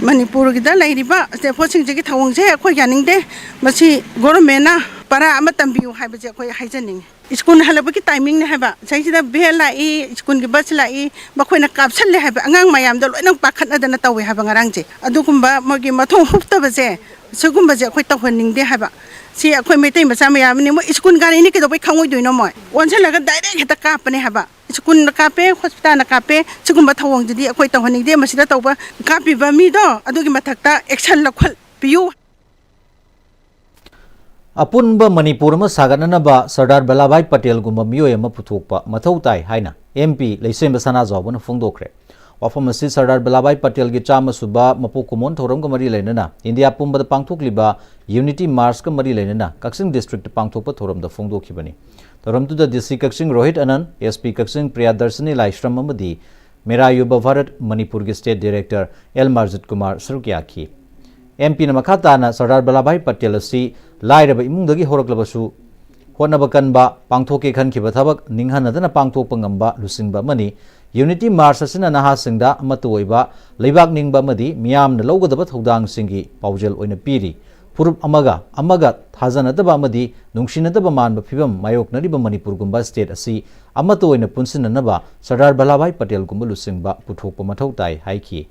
ꯃꯅꯤꯄꯨꯔꯒꯤꯗ ꯂꯩꯔꯤꯕ ꯁ꯭ꯇꯦꯠ ꯐꯣꯔꯁꯁꯤꯡꯁꯤꯒꯤ ꯊꯧꯑꯣꯡꯁꯦ ꯑꯩꯈꯣꯏ ꯌꯥꯅꯤꯡꯗꯦ꯫ ꯃꯁꯤ ꯒꯣꯔꯃꯦꯟꯅ ꯄꯔꯥ ꯑꯃ ꯇꯝꯕꯤꯌꯨ ꯍꯥꯏꯕꯁꯦ ꯑꯩꯈꯣꯏ ꯍꯥꯏꯖꯅꯤꯡꯉꯤ꯫ ꯁ꯭ꯀꯨꯜ ꯍꯜꯂꯛꯄꯒꯤ ꯇꯥꯏꯃꯤꯡꯅꯦ ꯍꯥꯏꯕ, ꯁꯤꯗꯩꯁꯤꯗ ꯚꯦꯟ ꯂꯥꯛꯏ, ꯁ꯭ꯀꯨꯜꯒꯤ ꯕꯁ ꯂꯥꯛꯏ, ꯃꯈꯣꯏꯅ ꯀꯥꯞꯁꯜꯂꯦ ꯍꯥꯏꯕ, ꯑꯉꯥꯡ ꯃꯌꯥꯝꯗ ꯂꯣꯏꯅ ꯄꯥꯈꯠꯅꯗꯅ ꯇꯧꯋꯦ ꯍꯥꯏꯕ ꯉꯔꯥꯡꯁꯦ꯫ ꯑꯗꯨꯒꯨꯝꯕ ꯃꯣꯏꯒꯤ ꯃꯊꯣꯡ ꯍꯨꯛꯇꯕꯁꯦ, ꯁꯤꯒꯨꯝꯕꯁꯦ ꯑꯩꯈꯣꯏ ꯇꯧꯍꯟꯅꯤꯡꯗꯦ ꯍꯥꯏꯕ꯫ ꯁꯤ ꯑꯩꯈꯣꯏ ꯃꯩꯇꯩ ꯃꯆꯥ ꯃꯌꯥꯝꯅꯤ, ꯃꯣꯏ ꯁ꯭ꯀꯨꯜ ꯒꯥꯔꯤꯅꯤ ꯀꯩꯗꯧꯕꯩ ꯈꯪꯉꯣꯏꯗꯣꯏꯅꯣ? ꯃꯣꯏ ꯑꯣꯟꯁꯤꯜꯂꯒ ꯗꯥꯏꯔꯦꯛ ꯍꯦꯛꯇ ꯀꯥꯞꯄꯅꯦ ꯍꯥꯏꯕ꯫ ꯁ꯭ꯀꯨꯜꯅ ꯀꯥꯞꯄꯦ, ꯍꯣꯁꯄꯤꯇꯥꯜꯅ ꯀꯥꯞꯄꯦ, ꯁꯤꯒꯨꯝꯕ ꯊꯧꯑꯣꯡꯁꯤꯗꯤ ꯑꯩꯈꯣꯏ ꯇꯧꯍꯟꯅꯤꯡꯗꯦ꯫ ꯃꯁꯤꯗ ꯇꯧꯕ, ꯀꯥꯞꯄꯤꯕ ꯃꯤꯗꯣ ꯑꯗꯨꯒꯤ ꯃꯊꯛꯇ ꯑꯦꯛꯁꯟ ꯂꯧꯈꯠꯄꯤꯌꯨ꯫ ꯑꯄꯨꯟꯕ ꯃꯅꯤꯄꯨꯔ ꯑꯃ ꯁꯥꯒꯠꯅꯅꯕ ꯁꯔꯗꯥꯔ ꯚꯜꯂꯥꯚꯥꯏ ꯄꯇꯦꯜꯒꯨꯝꯕ ꯃꯤꯑꯣꯏ ꯑꯃ ꯄꯨꯊꯣꯛꯄ ꯃꯊꯧ ꯇꯥꯏ ꯍꯥꯏꯅ ꯑꯦꯝ ꯄꯤ ꯂꯩꯁꯦꯝꯕ ꯁꯅꯥꯖꯥꯎꯕꯅ ꯐꯣꯡꯗꯣꯛꯈ꯭ꯔꯦ꯫ ꯋꯥꯐꯝ ꯑꯁꯤ ꯁꯔꯗꯥꯔ ꯚꯜꯂꯥꯚꯥꯏ ꯄꯇꯦꯜꯒꯤ ꯆꯥꯝꯃ ꯁꯨꯕ ꯃꯄꯣꯛ ꯀꯨꯝꯑꯣꯟ ꯊꯧꯔꯝꯒ ꯃꯔꯤ ꯂꯩꯅꯅ ꯏꯟꯗꯤꯌꯥ ꯄꯨꯝꯕꯗ ꯄꯥꯡꯊꯣꯛꯂꯤꯕ ꯌꯨꯅꯤꯇꯤ ꯃꯥꯔꯆꯀ ꯃꯔꯤ ꯂꯩꯅꯅ ꯀꯛꯆꯤꯡ ꯗꯤꯁꯇ꯭ꯔꯤꯛꯇ ꯄꯥꯡꯊꯣꯛꯄ ꯊꯧꯔꯝꯗ ꯐꯣꯡꯗꯣꯛꯈꯤꯕꯅꯤ꯫ ꯊꯧꯔꯝꯗꯨꯗ ꯗꯤ ꯁꯤ ꯀꯛꯆꯤꯡ ꯔꯣꯍꯤꯠ ꯑꯅꯟ, ꯑꯦꯁ ꯄꯤ ꯀꯛꯆꯤꯡ ꯄ꯭ꯔꯤꯌꯥꯗꯔꯁꯤꯅꯤ ꯂꯥꯏꯁ꯭ꯔꯝ ꯑꯃꯗꯤ ꯃꯦꯔꯥ ꯌꯨꯕ ꯚꯥꯔꯠ ꯃꯅꯤꯄꯨꯔꯒꯤ state director L Marjit Kumar ꯁꯔꯨꯛ ꯌꯥꯈꯤ꯫ ꯑꯦꯝ ꯄꯤꯅ ꯃꯈꯥ ꯇꯥꯅ ꯁꯔꯗꯥꯔ ꯚꯜꯂꯥꯚꯥꯏ ꯄꯇꯦꯜ ꯑꯁꯤ ꯂꯥꯏꯔꯕ ꯏꯃꯨꯡꯗꯒꯤ ꯍꯧꯔꯛꯂꯕꯁꯨ, ꯍꯣꯠꯅꯕ ꯀꯟꯕ, ꯄꯥꯡꯊꯣꯛꯀꯦ ꯈꯟꯈꯤꯕ ꯊꯕꯛ ꯅꯤꯡꯍꯟꯅꯗꯅ ꯄꯥꯡꯊꯣꯛꯄ ꯉꯝꯕ ꯂꯨꯆꯤꯡꯕ ꯑꯃꯅꯤ꯫ ꯌꯨꯅꯤꯇꯤ ꯃꯥꯔꯆ ꯑꯁꯤꯅ ꯅꯍꯥꯁꯤꯡꯗ ꯑꯃꯠꯇ ꯑꯣꯏꯕ, ꯂꯩꯕꯥꯛ ꯅꯤꯡꯕ ꯑꯃꯗꯤ ꯃꯤꯌꯥꯝꯅ ꯂꯧꯒꯗꯕ ꯊꯧꯗꯥꯡꯁꯤꯡꯒꯤ ꯄꯥꯎꯖꯦꯜ ꯑꯣꯏꯅ ꯄꯤꯔꯤ꯫ ꯐꯨꯔꯨꯞ ꯑꯃꯒ ꯑꯃꯒ ꯊꯥꯖꯅꯗꯕ ꯑꯃꯗꯤ ꯅꯨꯡꯁꯤꯅꯗꯕ ꯃꯥꯟꯕ ꯐꯤꯚꯝ ꯃꯥꯌꯣꯛꯅꯔꯤꯕ ꯃꯅꯤꯄꯨꯔꯒꯨꯝꯕ ꯁ꯭ꯇꯦꯠ ꯑꯁꯤ ꯑꯃꯠꯇ ꯑꯣꯏꯅ ꯄꯨꯟꯁꯤꯟꯅꯅꯕ ꯁꯔꯗꯥꯔ ꯚꯜꯂꯥꯚꯥꯏ ꯄꯇꯦꯜꯒꯨꯝꯕ ꯂꯨꯆꯤꯡꯕ ꯄꯨꯊꯣꯛꯄ ꯃꯊꯧ ꯇꯥꯏ ꯍꯥꯏꯈꯤ꯫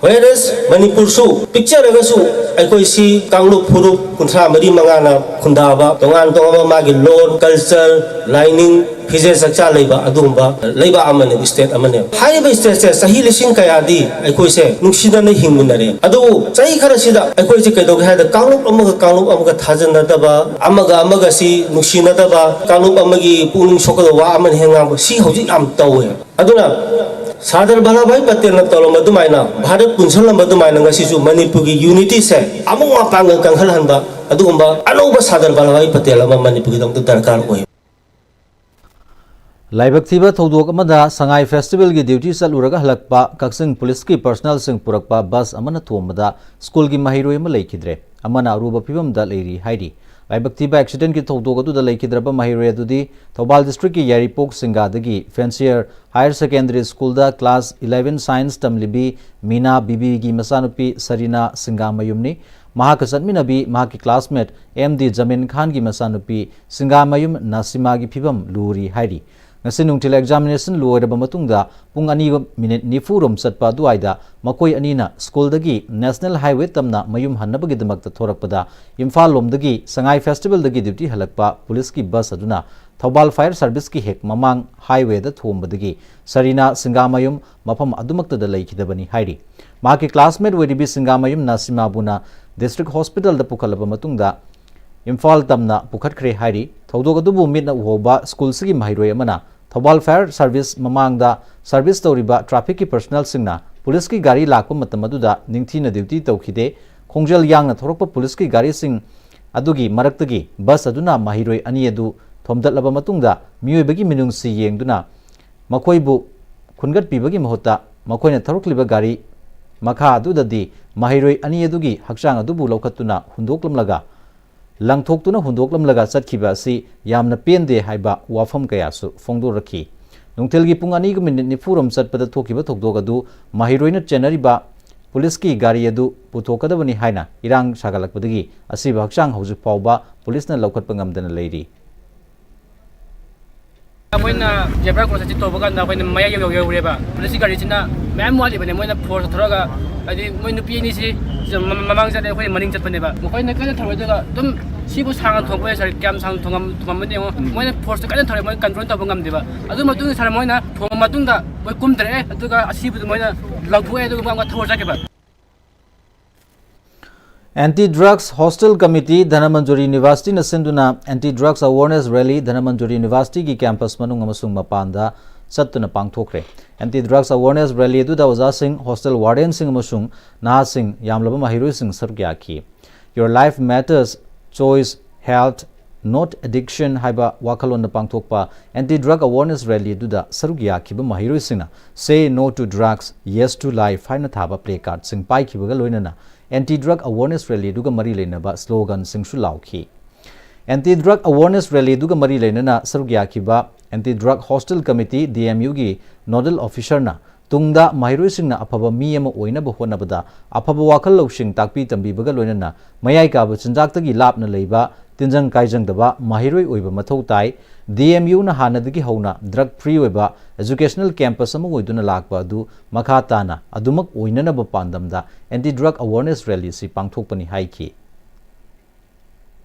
Whereas ꯃꯅꯤꯄꯨꯔꯁꯨ ꯄꯤꯛꯆꯔꯒꯁꯨ ꯑꯩꯈꯣꯏꯁꯤ ꯀꯥꯡꯂꯨꯞ ꯐꯨꯔꯨꯞ ꯀꯨꯟꯊ꯭ꯔꯥ ꯃꯔꯤ ꯃꯉꯥꯅ ꯈꯨꯟꯗꯥꯕ, ꯇꯣꯉꯥꯟ ꯇꯣꯉꯥꯟꯕ ꯃꯥꯒꯤ ꯂꯣꯟ, ꯀꯜꯆꯔ, ꯂꯥꯏꯅꯤꯡ, ꯐꯤꯖꯦꯠ ꯆꯥꯛꯆꯥ ꯂꯩꯕ ꯑꯗꯨꯒꯨꯝꯕ ꯂꯩꯕꯥꯛ ꯑꯃꯅꯦ, ꯁ꯭ꯇꯦꯠ ꯑꯃꯅꯦ꯫ ꯍꯥꯏꯔꯤꯕ ꯁ꯭ꯇꯦꯠꯁꯦ ꯆꯍꯤ ꯂꯤꯁꯤꯡ ꯀꯌꯥꯗꯤ ꯑꯩꯈꯣꯏꯁꯦ ꯅꯨꯡꯁꯤꯅꯅ ꯍꯤꯡꯃꯤꯟꯅꯔꯦ꯫ ꯑꯗꯨꯕꯨ ꯆꯍꯤ ꯈꯔꯁꯤꯗ ꯑꯩꯈꯣꯏꯁꯦ ꯀꯩꯗꯧꯒꯦ ꯍꯥꯏꯗ ꯀꯥꯡꯂꯨꯞ ꯑꯃꯒ ꯀꯥꯡꯂꯨꯞ ꯑꯃꯒ ꯊꯥꯖꯅꯗꯕ, ꯑꯃꯒ ꯑꯃꯒ ꯁꯤ ꯅꯨꯡꯁꯤꯅꯗꯕ, ꯀꯥꯡꯂꯨꯞ ꯑꯃꯒꯤ ꯄꯨꯛꯅꯤꯡ ꯁꯣꯛꯀꯗꯕ ꯋꯥ ꯑꯃꯅ ꯍꯦꯛ ꯉꯥꯡꯕ, ꯁꯤ ꯍꯧꯖꯤꯛ ꯌꯥꯝ ꯇꯧꯋꯦ꯫ ꯑꯗꯨꯅ ꯁꯥꯔꯗꯥꯔ ꯚꯜꯂꯚꯚꯥꯏ ꯄꯇꯦꯜꯅ ꯇꯧꯔꯝꯕ ꯑꯗꯨꯃꯥꯏꯅ, ꯚꯥꯔꯠ ꯄꯨꯟꯁꯤꯜꯂꯝꯕ ꯑꯗꯨꯃꯥꯏꯅ ꯉꯁꯤꯁꯨ ꯃꯅꯤꯄꯨꯔꯒꯤ ꯌꯨꯅꯤꯇꯤꯁꯦ ꯑꯃꯨꯛ ꯃꯄꯥꯡꯒꯜ ꯀꯟꯈꯠꯍꯟꯕ ꯑꯗꯨꯒꯨꯝꯕ ꯑꯅꯧꯕ ꯁꯥꯔꯗꯥꯔ ꯚꯜꯂꯚꯚꯥꯏ ꯄꯇꯦꯜ ꯑꯃ ꯃꯅꯤꯄꯨꯔꯒꯤꯗꯃꯛꯇ ꯗꯔꯀꯥꯔ ꯑꯣꯏ꯫ ꯂꯥꯏꯕꯛ ꯊꯤꯕ ꯊꯧꯗꯣꯛ ꯑꯃꯗ ꯁꯉꯥꯏ ꯐꯦꯁꯇꯤꯚꯦꯜꯒꯤ ꯗ꯭ꯌꯨꯇꯤ ꯆꯠꯂꯨꯔꯒ ꯍꯜꯂꯛꯄ ꯀꯛꯆꯤꯡ ꯄꯨꯂꯤꯁꯀꯤ ꯄꯔꯁꯅꯦꯜꯁꯤꯡ ꯄꯨꯔꯛꯄ ꯕꯁ ꯑꯃꯅ ꯊꯣꯝꯕꯗ ꯁ꯭ꯀꯨꯜꯒꯤ ꯃꯍꯩꯔꯣꯏ ꯑꯃ ꯂꯩꯈꯤꯗ꯭ꯔꯦ꯫ ꯑꯃꯅ ꯑꯔꯨꯕ ꯐꯤꯕꯝꯗ ꯂꯩꯔꯤ ꯍꯥꯏꯔꯤ꯫ ꯂꯥꯏꯕꯛ ꯊꯤꯕ ꯑꯦꯛꯁꯤꯗꯦꯟꯒꯤ ꯊꯧꯗꯣꯛ ꯑꯗꯨꯗ ꯂꯩꯈꯤꯗ꯭ꯔꯕ ꯃꯍꯩꯔꯣꯏ ꯑꯗꯨꯗꯤ ꯊꯧꯕꯥꯜ ꯗꯤꯁꯇ꯭ꯔꯤꯛꯀꯤ ꯌꯥꯏꯔꯤꯄꯣꯛ ꯁꯤꯡꯒꯥꯗꯒꯤ ꯐꯦꯟꯁꯤꯌꯔ ꯍꯥꯌꯔ ꯁꯦꯀꯦꯟꯗꯔꯤ ꯁ꯭ꯀꯨꯜꯗ ꯀ꯭ꯂꯥꯁ ꯏꯂꯦꯚꯦꯟ ꯁꯥꯏꯟꯁ ꯇꯝꯂꯤꯕꯤ ꯃꯤꯅꯥ ꯕꯤꯕꯤꯒꯤ ꯃꯆꯥꯅꯨꯄꯤ ꯁꯔꯤꯅꯥ ꯁꯤꯡꯒꯥꯃꯌꯨꯝꯅꯤ꯫ ꯃꯍꯥꯛꯀ ꯆꯠꯃꯤꯟꯅꯕꯤ ꯃꯍꯥꯛꯀꯤ ꯀ꯭ꯂꯥꯁꯃꯦꯠ ꯑꯦꯝ ꯗꯤ ꯖꯃꯤꯟ ꯈꯥꯟꯒꯤ ꯃꯆꯥꯅꯨꯄꯤ ꯁꯤꯡꯒꯥꯃꯌꯨꯝ ꯅꯥꯁꯤꯃꯥꯒꯤ ꯐꯤꯕꯝ ꯂꯨꯔꯤ ꯍꯥꯏꯔꯤ꯫ ꯉꯁꯤ ꯅꯨꯡꯊꯤꯜ ꯑꯦꯛꯖꯥꯃꯤꯅꯦꯁꯟ ꯂꯣꯏꯔꯕ ꯃꯇꯨꯡꯗ ꯄꯨꯡ ꯑꯅꯤꯒ ꯃꯤꯅꯤꯠ ꯅꯤꯐꯨ ꯔꯣꯝ ꯆꯠꯄ ꯑꯗꯨꯋꯥꯏꯗ ꯃꯈꯣꯏ ꯑꯅꯤꯅ ꯁ꯭ꯀꯨꯜꯗꯒꯤ ꯅꯦꯁꯅꯦꯜ ꯍꯥꯏꯋꯦ ꯇꯝꯅ ꯃꯌꯨꯝ ꯍꯟꯅꯕꯒꯤꯗꯃꯛꯇ ꯊꯣꯔꯛꯄꯗ ꯏꯝꯐꯥꯜ ꯂꯣꯝꯗꯒꯤ ꯁꯉꯥꯏ ꯐꯦꯁꯇꯤꯚꯦꯜꯗꯒꯤ ꯗ꯭ꯌꯨꯇꯤ ꯍꯜꯂꯛꯄ ꯄꯨꯂꯤꯁꯀꯤ ꯕꯁ ꯑꯗꯨꯅ ꯊꯧꯕꯥꯜ ꯐꯥꯌꯔ ꯁꯥꯔꯚꯤꯁꯀꯤ ꯍꯦꯛ ꯃꯃꯥꯡ ꯍꯥꯏꯋꯦꯗ ꯊꯣꯝꯕꯗꯒꯤ ꯁꯔꯤꯅꯥ ꯁꯤꯡꯒꯥꯃꯌꯨꯝ ꯃꯐꯝ ꯑꯗꯨꯃꯛꯇꯗ ꯂꯩꯈꯤꯗꯕꯅꯤ ꯍꯥꯏꯔꯤ꯫ ꯃꯍꯥꯛꯀꯤ ꯀ꯭ꯂꯥꯁꯃꯦꯠ ꯑꯣꯏꯔꯤꯕꯤ ꯁꯤꯡꯒꯥꯃꯌꯨꯝ ꯅꯥꯁꯤꯃꯥꯕꯨꯅ ꯗꯤꯁꯇ꯭ꯔꯤꯛ ꯍꯣꯁꯄꯤꯇꯥꯜꯗ ꯄꯨꯈꯠꯂꯕ ꯃꯇꯨꯡꯗ ꯏꯝꯐꯥꯜ ꯇꯝꯅ ꯄꯨꯈꯠꯈ꯭ꯔꯦ ꯍꯥꯏꯔꯤ꯫ ꯊꯧꯗꯣꯛ ꯑꯗꯨꯕꯨ ꯃꯤꯠꯅ ꯎꯍꯧꯕ ꯁ꯭ꯀꯨꯜꯁꯤꯒꯤ ꯃꯍꯩꯔꯣꯏ ꯑꯃꯅ ꯊꯧꯕꯥꯜ ꯐꯥꯌꯔ ꯁꯥꯔꯚꯤꯁ ꯃꯃꯥꯡꯗ ꯁꯥꯔꯚꯤꯁ ꯇꯧꯔꯤꯕ ꯇ꯭ꯔꯥꯐꯤꯛꯀꯤ ꯄꯔꯁꯅꯦꯜꯁꯤꯡꯅ ꯄꯨꯂꯤꯁꯀꯤ ꯒꯥꯔꯤ ꯂꯥꯛꯄ ꯃꯇꯝ ꯑꯗꯨꯗ ꯅꯤꯡꯊꯤꯅ ꯗ꯭ꯌꯨꯇꯤ ꯇꯧꯈꯤꯗꯦ, ꯈꯣꯡꯖꯦꯜ ꯌꯥꯡꯅ ꯊꯧꯔꯛꯄ ꯄꯨꯂꯤꯁꯀꯤ ꯒꯥꯔꯤꯁꯤꯡ ꯑꯗꯨꯒꯤ ꯃꯔꯛꯇꯒꯤ ꯕꯁ ꯑꯗꯨꯅ ꯃꯍꯩꯔꯣꯏ ꯑꯅꯤ ꯑꯗꯨ ꯊꯣꯝꯗꯠꯂꯕ ꯃꯇꯨꯡꯗ ꯃꯤꯑꯣꯏꯕꯒꯤ ꯃꯤꯅꯨꯡꯁꯤ ꯌꯦꯡꯗꯨꯅ ꯃꯈꯣꯏꯕꯨ ꯈꯨꯟꯒꯠꯄꯤꯕꯒꯤ ꯃꯍꯨꯠꯇ ꯃꯈꯣꯏꯅ ꯊꯧꯔꯛꯂꯤꯕ ꯒꯥꯔꯤ ꯃꯈꯥ ꯑꯗꯨꯗꯗꯤ ꯃꯍꯩꯔꯣꯏ ꯑꯅꯤ ꯑꯗꯨꯒꯤ ꯍꯛꯆꯥꯡ ꯑꯗꯨꯕꯨ ꯂꯧꯈꯠꯇꯨꯅ ꯍꯨꯟꯗꯣꯛꯂꯝꯂꯒ ꯂꯪꯊꯣꯛꯇꯨꯅ ꯍꯨꯟꯗꯣꯛꯂꯝꯂꯒ ꯆꯠꯈꯤꯕ ꯑꯁꯤ ꯌꯥꯝꯅ ꯄꯦꯟꯗꯦ ꯍꯥꯏꯕ ꯋꯥꯐꯝ ꯀꯌꯥꯁꯨ ꯐꯣꯡꯗꯣꯔꯛꯈꯤ꯫ ꯅꯨꯡꯊꯤꯜꯒꯤ ꯄꯨꯡ ꯑꯅꯤꯒ ꯃꯤꯅꯤꯠ ꯅꯤꯐꯨ ꯔꯣꯝ ꯆꯠꯄꯗ ꯊꯣꯛꯈꯤꯕ ꯊꯧꯗꯣꯛ ꯑꯗꯨ ꯃꯍꯩꯔꯣꯏꯅ ꯆꯦꯟꯅꯔꯤꯕ ꯄꯨꯂꯤꯁꯀꯤ ꯒꯥꯔꯤ ꯑꯗꯨ ꯄꯨꯊꯣꯛꯀꯗꯕꯅꯤ ꯍꯥꯏꯅ ꯏꯔꯥꯡ ꯁꯥꯒꯠꯂꯛꯄꯗꯒꯤ ꯑꯁꯤꯕ ꯍꯛꯆꯥꯡ ꯍꯧꯖꯤꯛ ꯐꯥꯎꯕ ꯄꯨꯂꯤꯁꯅ ꯂꯧꯈꯠꯄ ꯉꯝꯗꯅ ꯂꯩꯔꯤ꯫ ꯑꯩꯈꯣꯏꯅ ꯖꯦꯕ꯭ꯔꯥ ꯀ꯭ꯔꯣꯁ ꯑꯁꯤ ꯇꯧꯕ ꯀꯥꯟꯗ ꯑꯩꯈꯣꯏꯅ ꯃꯌꯥꯏ ꯌꯧ ꯌꯧꯔꯦꯕ꯫ ꯄꯨꯂꯤꯁꯀꯤ ꯒꯥꯔꯤꯁꯤꯅ ꯃꯌꯥꯝ ꯋꯥꯠꯂꯤꯕꯅꯦ, ꯃꯣꯏꯅ ꯐꯣꯔꯁ ꯊꯧꯔꯒ, ꯍꯥꯏꯗꯤ ꯃꯣꯏ ꯅꯨꯄꯤ ꯑꯅꯤꯁꯤ ꯃ- ꯃ- ꯃꯃꯥꯡ ꯆꯠꯂꯦ, ꯑꯩꯈꯣꯏ ꯃꯅꯤꯡ ꯆꯠꯄꯅꯦꯕ꯫ ꯃꯈꯣꯏꯅ ꯀꯟꯅ ꯊꯧꯔꯦ, ꯑꯗꯨꯒ ꯑꯗꯨꯝ ꯁꯤꯕꯨ ꯁꯥꯡꯅ ꯊꯣꯡꯕ ꯌꯥꯏ ꯁꯥꯔ, ꯀꯌꯥꯝ ꯁꯥꯡꯅ ꯊꯣꯡꯉꯝ- ꯊꯣꯡꯉꯝꯕꯅꯤ ꯌꯦꯡꯉꯣ꯫ ꯃꯣꯏꯅ ꯐꯣꯔꯁꯇ ꯀꯟꯅ ꯊꯧꯔꯦ, ꯃꯣꯏꯅ ꯀꯟꯇ꯭ꯔꯣꯜ ꯇꯧꯕ ꯉꯝꯗꯦꯕ꯫ ꯑꯗꯨ ꯃꯇꯨꯡꯗ ꯁꯥꯔ ꯃꯣꯏꯅ ꯊꯣꯡꯉ ꯃꯇꯨꯡꯗ ꯃꯣꯏ ꯀꯨꯝꯊꯔꯛꯑꯦ, ꯑꯗꯨꯒ ꯑꯁꯤꯕꯗꯨ ꯃꯣꯏꯅ ꯂꯧꯊꯣꯛꯑꯦ, ꯑꯗꯨꯒ ꯑꯃꯨꯛ ꯊꯧꯔ ꯆꯠꯈꯤꯕ꯫ Anti drugs hostel committee Dhanamanjuri ꯌꯨꯅꯤꯚꯔꯁꯤꯇꯤꯅ ꯁꯤꯟꯗꯨꯅ anti drugs awareness rally Dhanamanjuri ꯌꯨꯅꯤꯚꯔꯁꯤꯇꯤꯒꯤ ꯀꯦꯝꯄꯁ ꯃꯅꯨꯡ ꯑꯃꯁꯨꯡ ꯃꯄꯥꯟꯗ ꯆꯠꯇꯨꯅ ꯄꯥꯡꯊꯣꯛꯈ꯭ꯔꯦ꯫ Anti Drugs Awareness Rally ꯑꯗꯨꯗ ꯑꯣꯖꯥꯁꯤꯡ, hostel wardenꯁꯤꯡ ꯑꯃꯁꯨꯡ ꯅꯍꯥꯁꯤꯡ ꯌꯥꯝꯂꯕ ꯃꯍꯩꯔꯣꯏꯁꯤꯡ ꯁꯔꯨꯛ ꯌꯥꯈꯤ꯫ Your Life Matters, Choice, Health, Not Addiction ꯍꯥꯏꯕ ꯋꯥꯈꯜꯂꯣꯟꯗ ꯄꯥꯡꯊꯣꯛꯄ Anti Drug Awareness Rally ꯑꯗꯨꯗ ꯁꯔꯨꯛ ꯌꯥꯈꯤꯕ ꯃꯍꯩꯔꯣꯏꯁꯤꯡꯅ Say No to Drugs, Yes to Life ꯍꯥꯏꯅ ꯊꯥꯕ placardꯁꯤꯡ ꯄꯥꯏꯈꯤꯕꯒ ꯂꯣꯏꯅꯅ Anti Drug Awareness Rally ꯑꯗꯨꯒ ꯃꯔꯤ ꯂꯩꯅꯕ sloganꯁꯤꯡꯁꯨ ꯂꯥꯎꯈꯤ꯫ Anti Drug Awareness Rally ꯑꯗꯨꯒ ꯃꯔꯤ ꯂꯩꯅꯅ ꯁꯔꯨꯛ ꯌꯥꯈꯤꯕ Anti Drug Hostel Committee, D M Uꯒꯤ nodal officerꯅ ꯇꯨꯡꯗ ꯃꯍꯩꯔꯣꯏꯁꯤꯡꯅ ꯑꯐꯕ ꯃꯤ ꯑꯃ ꯑꯣꯏꯅꯕ ꯍꯣꯠꯅꯕꯗ ꯑꯐꯕ ꯋꯥꯈꯜ ꯂꯧꯁꯤꯡ ꯇꯥꯛꯄꯤ ꯇꯝꯕꯤꯕꯒ ꯂꯣꯏꯅꯅ ꯃꯌꯥꯏ ꯀꯥꯕ ꯆꯤꯟꯖꯥꯛꯇꯒꯤ ꯂꯥꯞꯅ ꯂꯩꯕ, ꯇꯤꯟꯖꯪ ꯀꯥꯏꯖꯪꯗꯕ ꯃꯍꯩꯔꯣꯏ ꯑꯣꯏꯕ ꯃꯊꯧ ꯇꯥꯏ꯫ D M Uꯅ ꯍꯥꯟꯅꯗꯒꯤ ꯍꯧꯅ drug free ꯑꯣꯏꯕ educational campus ꯑꯃ ꯑꯣꯏꯗꯨꯅ ꯂꯥꯛꯄ ꯑꯗꯨ ꯃꯈꯥ ꯇꯥꯅ ꯑꯗꯨꯃꯛ ꯑꯣꯏꯅꯅꯕ ꯄꯥꯟꯗꯝꯗ Anti Drug Awareness Rally ꯑꯁꯤ ꯄꯥꯡꯊꯣꯛꯄꯅꯤ ꯍꯥꯏꯈꯤ꯫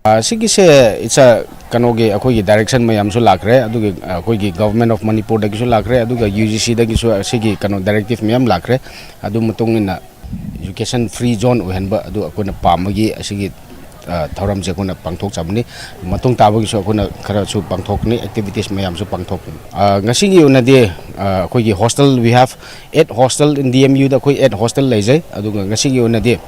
ꯑ, ꯁꯤꯒꯤꯁꯦ, it's a, ꯀꯩꯅꯣꯒꯤ, ꯑꯩꯈꯣꯏꯒꯤ direction ꯃꯌꯥꯝꯁꯨ ꯂꯥꯛꯈ꯭ꯔꯦ, ꯑꯗꯨꯒꯤ, ꯑ, ꯑꯩꯈꯣꯏꯒꯤ Government of ꯃꯅꯤꯄꯨꯔꯗꯒꯤꯁꯨ ꯂꯥꯛꯈ꯭ꯔꯦ, ꯑꯗꯨꯒ U G Cꯗꯒꯤꯁꯨ ꯑꯁꯤꯒꯤ ꯀꯩꯅꯣ directive ꯃꯌꯥꯝ ꯂꯥꯛꯈ꯭ꯔꯦ꯫ ꯑꯗꯨ ꯃꯇꯨꯡ ꯏꯟꯅ education free zone ꯑꯣꯏꯍꯟꯕ ꯑꯗꯨ ꯑꯩꯈꯣꯏꯅ ꯄꯥꯝꯕꯒꯤ ꯑꯁꯤꯒꯤ, ꯑ, ꯊꯧꯔꯝꯁꯦ ꯑꯩꯈꯣꯏꯅ ꯄꯥꯡꯊꯣꯛꯆꯕꯅꯤ꯫ ꯃꯇꯨꯡ ꯇꯥꯕꯒꯤꯁꯨ ꯑꯩꯈꯣꯏꯅ ꯈꯔꯁꯨ ꯄꯥꯡꯊꯣꯛꯀꯅꯤ, activities ꯃꯌꯥꯝꯁꯨ ꯄꯥꯡꯊꯣꯛꯀꯅꯤ꯫ ꯑ, ꯉꯁꯤꯒꯤ ꯑꯣꯏꯅꯗꯤ, ꯑ, ꯑꯩꯈꯣꯏꯒꯤ hostel, we have eight hostel in D M Uꯗ ꯑꯩꯈꯣꯏ eight hostel ꯂꯩꯖꯩ꯫ ꯑꯗꯨꯒ ꯉꯁꯤꯒꯤ ꯑꯣꯏꯅꯗꯤ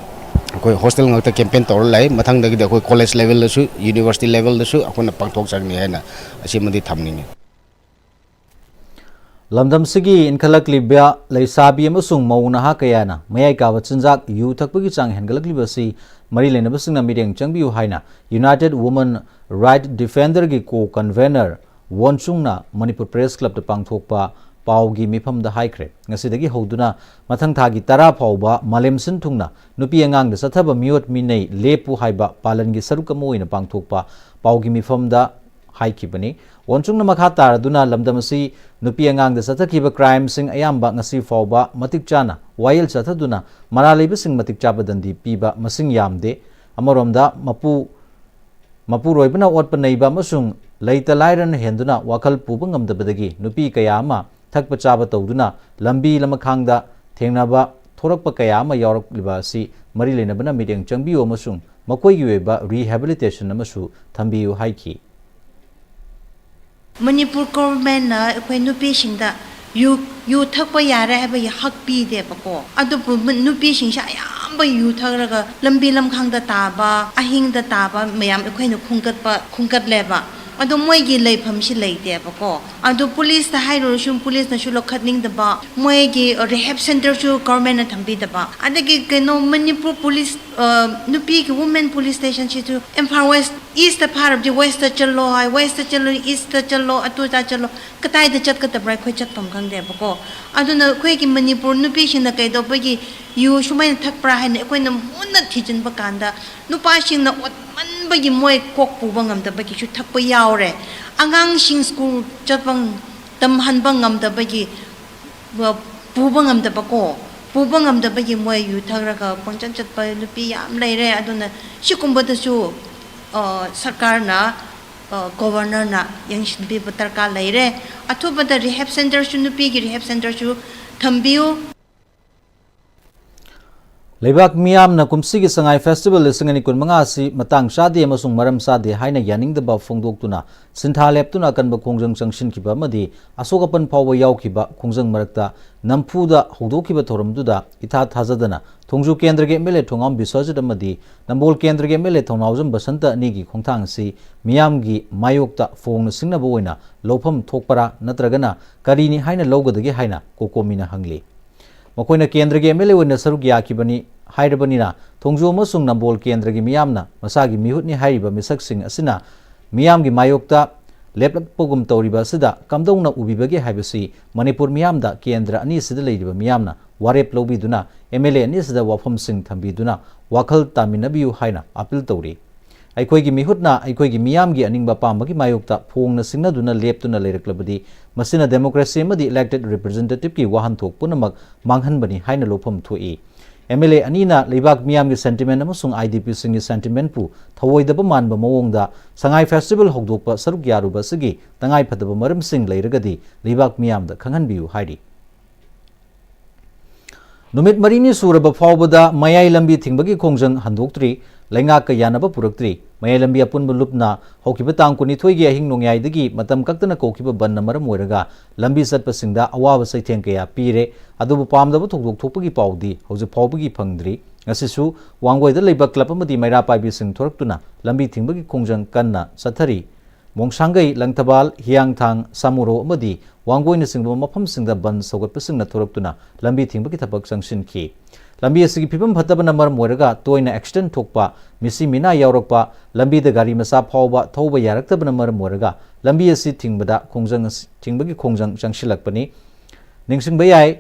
ꯑꯩꯈꯣꯏ hostel ꯉꯥꯛꯇ campaign ꯇꯧꯔ ꯂꯩ꯫ ꯃꯊꯪꯗꯒꯤꯗꯤ ꯑꯩꯈꯣꯏ college levelꯗꯁꯨ, university levelꯗꯁꯨ ꯑꯩꯈꯣꯏꯅ ꯄꯥꯡꯊꯣꯛꯆꯒꯅꯤ ꯍꯥꯏꯅ ꯑꯁꯤꯃꯗꯤ ꯊꯝꯅꯤꯡꯉꯤ꯫ ꯂꯝꯗꯝꯁꯤꯒꯤ ꯏꯟꯈꯠꯂꯛꯂꯤꯕ ꯂꯩꯁꯥꯕꯤ ꯑꯃꯁꯨꯡ ꯃꯧ ꯅꯍꯥ ꯀꯌꯥꯅ ꯃꯌꯥꯏ ꯀꯥꯕ ꯆꯤꯟꯖꯥꯛ, ꯌꯨ ꯊꯛꯄꯒꯤ ꯆꯥꯡ ꯍꯦꯟꯒꯠꯂꯛꯂꯤꯕ ꯑꯁꯤ ꯃꯔꯤ ꯂꯩꯅꯕꯁꯤꯡꯅ ꯃꯤꯠꯌꯦꯡ ꯆꯪꯕꯤꯌꯨ ꯍꯥꯏꯅ United Women Right Defenderꯒꯤ co-convener ꯋꯣꯟꯆꯨꯡꯅ Manipur Press Clubꯇ ꯄꯥꯡꯊꯣꯛꯄ ꯄꯥꯎꯒꯤ ꯃꯤꯐꯝꯗ ꯍꯥꯏꯈ꯭ꯔꯦ꯫ ꯉꯁꯤꯗꯒꯤ ꯍꯧꯗꯨꯅ ꯃꯊꯪ ꯊꯥꯒꯤ ꯇꯔꯥ ꯐꯥꯎꯕ ꯃꯥꯂꯦꯝ ꯁꯤꯟ ꯊꯨꯡꯅ ꯅꯨꯄꯤ ꯑꯉꯥꯡꯗ ꯆꯠꯊꯕ ꯃꯤꯑꯣꯠ ꯃꯤꯅꯩ ꯂꯦꯞꯄꯨ ꯍꯥꯏꯕ ꯄꯥꯂꯟꯒꯤ ꯁꯔꯨꯛ ꯑꯃ ꯑꯣꯏꯅ ꯄꯥꯡꯊꯣꯛꯄ ꯄꯥꯎꯒꯤ ꯃꯤꯐꯝꯗ ꯍꯥꯏꯈꯤꯕꯅꯤ꯫ ꯋꯣꯟꯆꯨꯡꯅ ꯃꯈꯥ ꯇꯥꯔꯗꯨꯅ ꯂꯝꯗꯝ ꯑꯁꯤ ꯅꯨꯄꯤ ꯑꯉꯥꯡꯗ ꯆꯠꯊꯈꯤꯕ crimeꯁꯤꯡ ꯑꯌꯥꯝꯕ ꯉꯁꯤ ꯐꯥꯎꯕ ꯃꯇꯤꯛ ꯆꯥꯅ ꯋꯥꯌꯦꯜ ꯆꯠꯊꯗꯨꯅ ꯃꯔꯥꯜ ꯂꯩꯕꯁꯤꯡ ꯃꯇꯤꯛ ꯆꯥꯕ ꯗꯟꯗꯤ ꯄꯤꯕ ꯃꯁꯤꯡ ꯌꯥꯝꯗꯦ꯫ ꯑꯃꯔꯣꯝꯗ ꯃꯄꯨ ꯃꯄꯨꯔꯣꯏꯕꯅ ꯑꯣꯠꯄ ꯅꯩꯕ ꯑꯃꯁꯨꯡ ꯂꯩꯇ ꯂꯥꯏꯔꯅ ꯍꯦꯟꯗꯨꯅ ꯋꯥꯈꯜ ꯄꯨꯕ ꯉꯝꯗꯕꯗꯒꯤ ꯅꯨꯄꯤ ꯀꯌꯥ ꯑꯃ ꯊꯛꯄ ꯆꯥꯕ ꯇꯧꯗꯨꯅ ꯂꯝꯕꯤ ꯂꯃꯈꯥꯡꯗ ꯊꯦꯡꯅꯕ ꯊꯣꯔꯛꯄ ꯀꯌꯥ ꯑꯃ ꯌꯥꯎꯔꯛꯂꯤꯕ ꯑꯁꯤ ꯃꯔꯤ ꯂꯩꯅꯕꯅ ꯃꯤꯠꯌꯦꯡ ꯆꯪꯕꯤꯌꯨ ꯑꯃꯁꯨꯡ ꯃꯈꯣꯏꯒꯤ ꯑꯣꯏꯕ rehabilitation ꯑꯃꯁꯨ ꯊꯝꯕꯤꯌꯨ ꯍꯥꯏꯈꯤ꯫ ꯃꯅꯤꯄꯨꯔ ꯒꯣꯚꯔꯟꯃꯦꯟꯠꯅ ꯑꯩꯈꯣꯏ ꯅꯨꯄꯤꯁꯤꯡꯗ ꯌꯨ ꯌꯨ ꯊꯛꯄ ꯌꯥꯔꯦ ꯍꯥꯏꯕꯒꯤ ꯍꯛ ꯄꯤꯗꯦꯕꯀꯣ꯫ ꯑꯗꯨꯕꯨ ꯃ- ꯅꯨꯄꯤꯁꯤꯡꯁꯦ ꯑꯌꯥꯝꯕ ꯌꯨ ꯊꯛꯂꯒ ꯂꯝꯕꯤ ꯂꯝꯈꯥꯡꯗ ꯇꯥꯕ, ꯑꯍꯤꯡꯗ ꯇꯥꯕ ꯃꯌꯥꯝ ꯑꯩꯈꯣꯏꯅ ꯈꯨꯟꯒꯠꯄ ꯈꯨꯟꯒꯠꯂꯦꯕ꯫ ꯑꯗꯣ ꯃꯣꯏꯒꯤ ꯂꯩꯐꯝꯁꯤ ꯂꯩꯇꯦꯕꯀꯣ꯫ ꯑꯗꯣ ꯄꯨꯂꯤꯁꯇ ꯍꯥꯏꯔꯨꯔꯁꯨ ꯄꯨꯂꯤꯁꯅꯁꯨ ꯂꯧꯈꯠꯅꯤꯡꯗꯕ, ꯃꯣꯏꯒꯤ ꯔꯤꯍꯦꯕ ꯁꯦꯟꯇꯔꯁꯨ ꯒꯣꯚꯔꯟꯃꯦꯟꯠꯅ ꯊꯝꯕꯤꯗꯕ꯫ ꯑꯗꯒꯤ ꯀꯩꯅꯣ ꯃꯅꯤꯄꯨꯔ ꯄꯨꯂꯤꯁ, ꯑ, ꯅꯨꯄꯤꯒꯤ ꯋꯨꯃꯦꯟ ꯄꯨꯂꯤꯁ ꯁ꯭ꯇꯦꯁꯟꯁꯤꯁꯨ ꯏꯝꯐꯥꯜ ꯋꯦꯁ, ꯏꯁꯇ ꯐꯥꯔꯕꯗꯤ ꯋꯦꯁꯇ ꯆꯠꯂꯣ ꯍꯥꯏ, ꯋꯦꯁꯇ ꯆꯠꯂꯣ, ꯏꯁꯇ ꯆꯠꯂꯣ, ꯑꯗꯨꯗ ꯆꯠꯂꯣ, ꯀꯗꯥꯏꯗ ꯆꯠꯀꯗꯕ꯭ꯔꯥ ꯑꯩꯈꯣꯏ ꯆꯠꯐꯝ ꯈꯪꯗꯦꯕꯀꯣ꯫ ꯑꯗꯨꯅ ꯑꯩꯈꯣꯏꯒꯤ ꯃꯅꯤꯄꯨꯔ ꯅꯨꯄꯤꯁꯤꯡꯅ ꯀꯩꯗꯧꯕꯒꯤ ꯌꯨ ꯁꯨꯃꯥꯏꯅ ꯊꯛꯄ꯭ꯔꯥ ꯍꯥꯏꯅ ꯑꯩꯈꯣꯏꯅ ꯃꯨꯟꯅ ꯊꯤꯖꯤꯟꯕ ꯀꯥꯟꯗ, ꯅꯨꯄꯥꯁꯤꯡꯅ ꯑꯣꯠꯃꯟꯕꯒꯤ ꯃꯣꯏ ꯀꯣꯛ ꯄꯨꯕ ꯉꯝꯗꯕꯒꯤꯁꯨ ꯊꯛꯄ ꯌꯥꯎꯔꯦ꯫ ꯑꯉꯥꯡꯁꯤꯡ ꯁ꯭ꯀꯨꯜ ꯆꯠꯄ ꯇꯝꯍꯟꯕ ꯉꯝꯗꯕꯒꯤ, ꯄꯨꯕ ꯉꯝꯗꯕꯀꯣ, ꯄꯨꯕ ꯉꯝꯗꯕꯒꯤ ꯃꯣꯏ ꯌꯨ ꯊꯛꯔꯒ ꯄꯪꯆꯠ ꯆꯠꯄ ꯅꯨꯄꯤ ꯌꯥꯝ ꯂꯩꯔꯦ꯫ ꯑꯗꯨꯅ ꯁꯤꯒꯨꯝꯕꯗꯁꯨ, ꯑ, ꯁꯔꯀꯥꯔꯅ, ꯑ, ꯒꯣꯚꯔꯅꯔꯅ ꯌꯦꯡꯁꯤꯟꯕꯤꯕ ꯗꯔꯀꯥꯔ ꯂꯩꯔꯦ꯫ ꯑꯊꯨꯕꯗ ꯔꯤꯍꯦꯕ ꯁꯦꯟꯇꯔꯁꯨ, ꯅꯨꯄꯤꯒꯤ ꯔꯤꯍꯦꯕ ꯁꯦꯟꯇꯔꯁꯨ ꯊꯝꯕꯤꯌꯨ꯫ ꯂꯩꯕꯥꯛ ꯃꯤꯌꯥꯝꯅ ꯀꯨꯝꯁꯤꯒꯤ ꯁꯉꯥꯏ ꯐꯦꯁꯇꯤꯚꯦꯜ ꯂꯤꯁꯤꯡ ꯑꯅꯤ ꯀꯨꯟꯃꯉꯥ ꯑꯁꯤ ꯃꯇꯥꯡ ꯆꯥꯗꯦ ꯑꯃꯁꯨꯡ ꯃꯔꯝ ꯆꯥꯗꯦ ꯍꯥꯏꯅ ꯌꯥꯅꯤꯡꯗꯕ ꯐꯣꯡꯗꯣꯛꯇꯨꯅ ꯁꯤꯟꯊꯥ ꯂꯦꯞꯇꯨꯅ ꯑꯀꯟꯕ ꯈꯣꯡꯖꯪ ꯆꯪꯁꯤꯟꯈꯤꯕ ꯑꯃꯗꯤ ꯑꯁꯣꯛ ꯑꯄꯟ ꯐꯥꯎꯕ ꯌꯥꯎꯈꯤꯕ ꯈꯣꯡꯖꯪ ꯃꯔꯛꯇ ꯅꯝꯐꯨꯗ ꯍꯧꯗꯣꯛꯈꯤꯕ ꯊꯧꯔꯝꯗꯨꯗ ꯏꯊꯥ ꯊꯥꯖꯗꯅ ꯊꯣꯡꯖꯨ ꯀꯦꯟꯗ꯭ꯔꯒꯤ ꯑꯦꯝ ꯑꯦꯜ ꯑꯦ ꯊꯣꯡꯉꯥꯝ ꯕꯤꯁ꯭ꯋꯖꯤꯠ ꯑꯃꯗꯤ ꯅꯝꯕꯣꯜ ꯀꯦꯟꯗ꯭ꯔꯒꯤ ꯑꯦꯝ ꯑꯦꯜ ꯑꯦ ꯊꯧꯅꯥꯎꯖꯝ ꯕꯁꯟꯇ ꯑꯅꯤꯒꯤ ꯈꯣꯡꯊꯥꯡ ꯑꯁꯤ ꯃꯤꯌꯥꯝꯒꯤ ꯃꯥꯌꯣꯛꯇ ꯐꯣꯡꯅ ꯁꯤꯡꯅꯕ ꯑꯣꯏꯅ ꯂꯧꯐꯝ ꯊꯣꯛꯄꯔꯥ ꯅꯠꯇ꯭ꯔꯒꯅ ꯀꯔꯤꯅꯤ ꯍꯥꯏꯅ ꯂꯧꯒꯗꯒꯦ ꯍꯥꯏꯅ ꯀꯣꯀꯣꯃꯤꯅ ꯍꯪꯂꯤ꯫ ꯃꯈꯣꯏꯅ ꯀꯦꯟꯗ꯭ꯔꯒꯤ ꯑꯦꯝ ꯑꯦꯜ ꯑꯦ ꯑꯣꯏꯅ ꯁꯔꯨꯛ ꯌꯥꯈꯤꯕꯅꯤ ꯍꯥꯏꯔꯕꯅꯤꯅ ꯊꯣꯡꯖꯨ ꯑꯃꯁꯨꯡ ꯅꯝꯕꯣꯜ ꯀꯦꯟꯗ꯭ꯔꯒꯤ ꯃꯤꯌꯥꯝꯅ ꯃꯁꯥꯒꯤ ꯃꯤꯍꯨꯠꯅꯤ ꯍꯥꯏꯔꯤꯕ ꯃꯤꯁꯛꯁꯤꯡ ꯑꯁꯤꯅ ꯃꯤꯌꯥꯝꯒꯤ ꯃꯥꯌꯣꯛꯇ ꯂꯦꯞꯂꯛꯄꯒꯨꯝ ꯇꯧꯔꯤꯕ ꯑꯁꯤꯗ ꯀꯝꯗꯧꯅ ꯎꯕꯤꯕꯒꯦ ꯍꯥꯏꯕꯁꯤ ꯃꯅꯤꯄꯨꯔ ꯃꯤꯌꯥꯝꯗ ꯀꯦꯟꯗ꯭ꯔ ꯑꯅꯤ ꯑꯁꯤꯗ ꯂꯩꯔꯤꯕ ꯃꯤꯌꯥꯝꯅ ꯋꯥꯔꯦꯞ ꯂꯧꯕꯤꯗꯨꯅ ꯑꯦꯝ ꯑꯦꯜ ꯑꯦ ꯑꯅꯤ ꯑꯁꯤꯗ ꯋꯥꯐꯝꯁꯤꯡ ꯊꯝꯕꯤꯗꯨꯅ ꯋꯥꯈꯜ ꯇꯥꯃꯤꯟꯅꯕꯤꯌꯨ ꯍꯥꯏꯅ ꯑꯥꯄꯤꯜ ꯇꯧꯔꯤ꯫ ꯑꯩꯈꯣꯏꯒꯤ ꯃꯤꯍꯨꯠꯅ ꯑꯩꯈꯣꯏꯒꯤ ꯃꯤꯌꯥꯝꯒꯤ ꯑꯅꯤꯡꯕ ꯑꯄꯥꯝꯕꯒꯤ ꯃꯥꯌꯣꯛꯇ ꯐꯣꯡꯅ ꯁꯤꯡꯅꯗꯨꯅ ꯂꯦꯞꯇꯨꯅ ꯂꯩꯔꯛꯂꯕꯗꯤ ꯃꯁꯤꯅ ꯗꯦꯃꯣꯀ꯭ꯔꯦꯁꯤ ꯑꯃꯗꯤ ꯏꯂꯦꯛꯇꯦꯗ ꯔꯤꯄ꯭ꯔꯖꯦꯟꯇꯦꯇꯤꯚꯀꯤ ꯋꯥꯍꯟꯊꯣꯛ ꯄꯨꯝꯅꯃꯛ ꯃꯥꯡꯍꯟꯕꯅꯤ ꯍꯥꯏꯅ ꯂꯧꯐꯝ ꯊꯣꯛꯏ꯫ ꯑꯦꯝ ꯑꯦꯜ ꯑꯦ ꯑꯅꯤꯅ ꯂꯩꯕꯥꯛ ꯃꯤꯌꯥꯝꯒꯤ ꯁꯦꯟꯇꯤꯃꯦꯟ ꯑꯃꯁꯨꯡ ꯑꯥꯏ ꯗꯤ ꯄꯤꯁꯤꯡꯒꯤ ꯁꯦꯟꯇꯤꯃꯦꯟꯄꯨ ꯊꯧꯑꯣꯏꯗꯕ ꯃꯥꯟꯕ ꯃꯑꯣꯡꯗ ꯁꯉꯥꯏ ꯐꯦꯁꯇꯤꯚꯦꯜ ꯍꯧꯗꯣꯛꯄ ꯁꯔꯨꯛ ꯌꯥꯔꯨꯕ ꯑꯁꯤꯒꯤ ꯇꯉꯥꯏꯐꯗꯕ ꯃꯔꯝꯁꯤꯡ ꯂꯩꯔꯒꯗꯤ ꯂꯩꯕꯥꯛ ꯃꯤꯌꯥꯝꯗ ꯈꯪꯍꯟꯕꯤꯌꯨ ꯍꯥꯏꯔꯤ꯫ ꯅꯨꯃꯤꯠ ꯃꯔꯤꯅꯤ ꯁꯨꯔꯕ ꯐꯥꯎꯕꯗ ꯃꯌꯥꯏ ꯂꯝꯕꯤ ꯊꯤꯡꯕꯒꯤ ꯈꯣꯡꯖꯪ ꯍꯟꯗꯣꯛꯇ꯭ꯔꯤ꯫ ꯂꯩꯉꯥꯛꯀ ꯌꯥꯅꯕ ꯄꯨꯔꯛꯇ꯭ꯔꯤ꯫ ꯃꯌꯥꯏ ꯂꯝꯕꯤ ꯑꯄꯨꯟꯕ ꯂꯨꯞꯅ ꯍꯧꯈꯤꯕ ꯇꯥꯡ ꯀꯨꯟꯅꯤꯊꯣꯏꯒꯤ ꯑꯍꯤꯡ ꯅꯣꯡꯌꯥꯏꯗꯒꯤ ꯃꯇꯝ ꯀꯛꯇꯅ ꯀꯧꯈꯤꯕ ꯕꯟꯅ ꯃꯔꯝ ꯑꯣꯏꯔꯒ ꯂꯝꯕꯤ ꯆꯠꯄꯁꯤꯡꯗ ꯑꯋꯥꯕ ꯆꯩꯊꯦꯡ ꯀꯌꯥ ꯄꯤꯔꯦ꯫ ꯑꯗꯨꯕꯨ ꯄꯥꯝꯗꯕ ꯊꯧꯗꯣꯛ ꯊꯣꯛꯄꯒꯤ ꯄꯥꯎꯗꯤ ꯍꯧꯖꯤꯛ ꯐꯥꯎꯕꯒꯤ ꯐꯪꯗ꯭ꯔꯤ꯫ ꯉꯁꯤꯁꯨ ꯋꯥꯡꯒꯣꯏꯗ ꯂꯩꯕ ꯀ꯭ꯂꯕ ꯑꯃꯗꯤ ꯃꯩꯔꯥ ꯄꯥꯏꯕꯤꯁꯤꯡ ꯊꯣꯔꯛꯇꯨꯅ ꯂꯝꯕꯤ ꯊꯤꯡꯕꯒꯤ ꯈꯣꯡꯖꯪ ꯀꯟꯅ ꯆꯠꯊꯔꯤ꯫ ꯃꯣꯡꯁꯥꯡꯒꯩ, ꯂꯪꯊꯕꯥꯜ, ꯍꯤꯌꯥꯡꯊꯥꯡ, ꯁꯥꯃꯨꯔꯧ ꯑꯃꯗꯤ ꯋꯥꯡꯒꯣꯏꯅꯆꯤꯡꯕ ꯃꯐꯝꯁꯤꯡꯗ ꯕꯟ ꯁꯧꯒꯠꯄꯁꯤꯡꯅ ꯊꯣꯔꯛꯇꯨꯅ ꯂꯝꯕꯤ ꯊꯤꯡꯕꯒꯤ ꯊꯕꯛ ꯆꯪꯁꯤꯟꯈꯤ꯫ ꯂꯝꯕꯤ ꯑꯁꯤꯒꯤ ꯐꯤꯕꯝ ꯐꯠꯇꯕꯅ ꯃꯔꯝ ꯑꯣꯏꯔꯒ ꯇꯣꯏꯅ ꯑꯦꯛꯁꯤꯗꯦꯟ ꯊꯣꯛꯄ, ꯃꯤꯁꯤ ꯃꯤꯅꯥ ꯌꯥꯎꯔꯛꯄ, ꯂꯝꯕꯤꯗ ꯒꯥꯔꯤ ꯃꯆꯥ ꯐꯥꯎꯕ ꯊꯧꯕ ꯌꯥꯔꯛꯇꯕꯅ ꯃꯔꯝ ꯑꯣꯏꯔꯒ ꯂꯝꯕꯤ ꯑꯁꯤ ꯊꯤꯡꯕꯗ ꯈꯣꯡꯖꯪ ꯑꯁꯤ, ꯊꯤꯡꯕꯒꯤ ꯈꯣꯡꯖꯪ ꯆꯪꯁꯤꯜꯂꯛꯄꯅꯤ꯫ ꯅꯤꯡꯁꯤꯡꯕ ꯌꯥꯏ,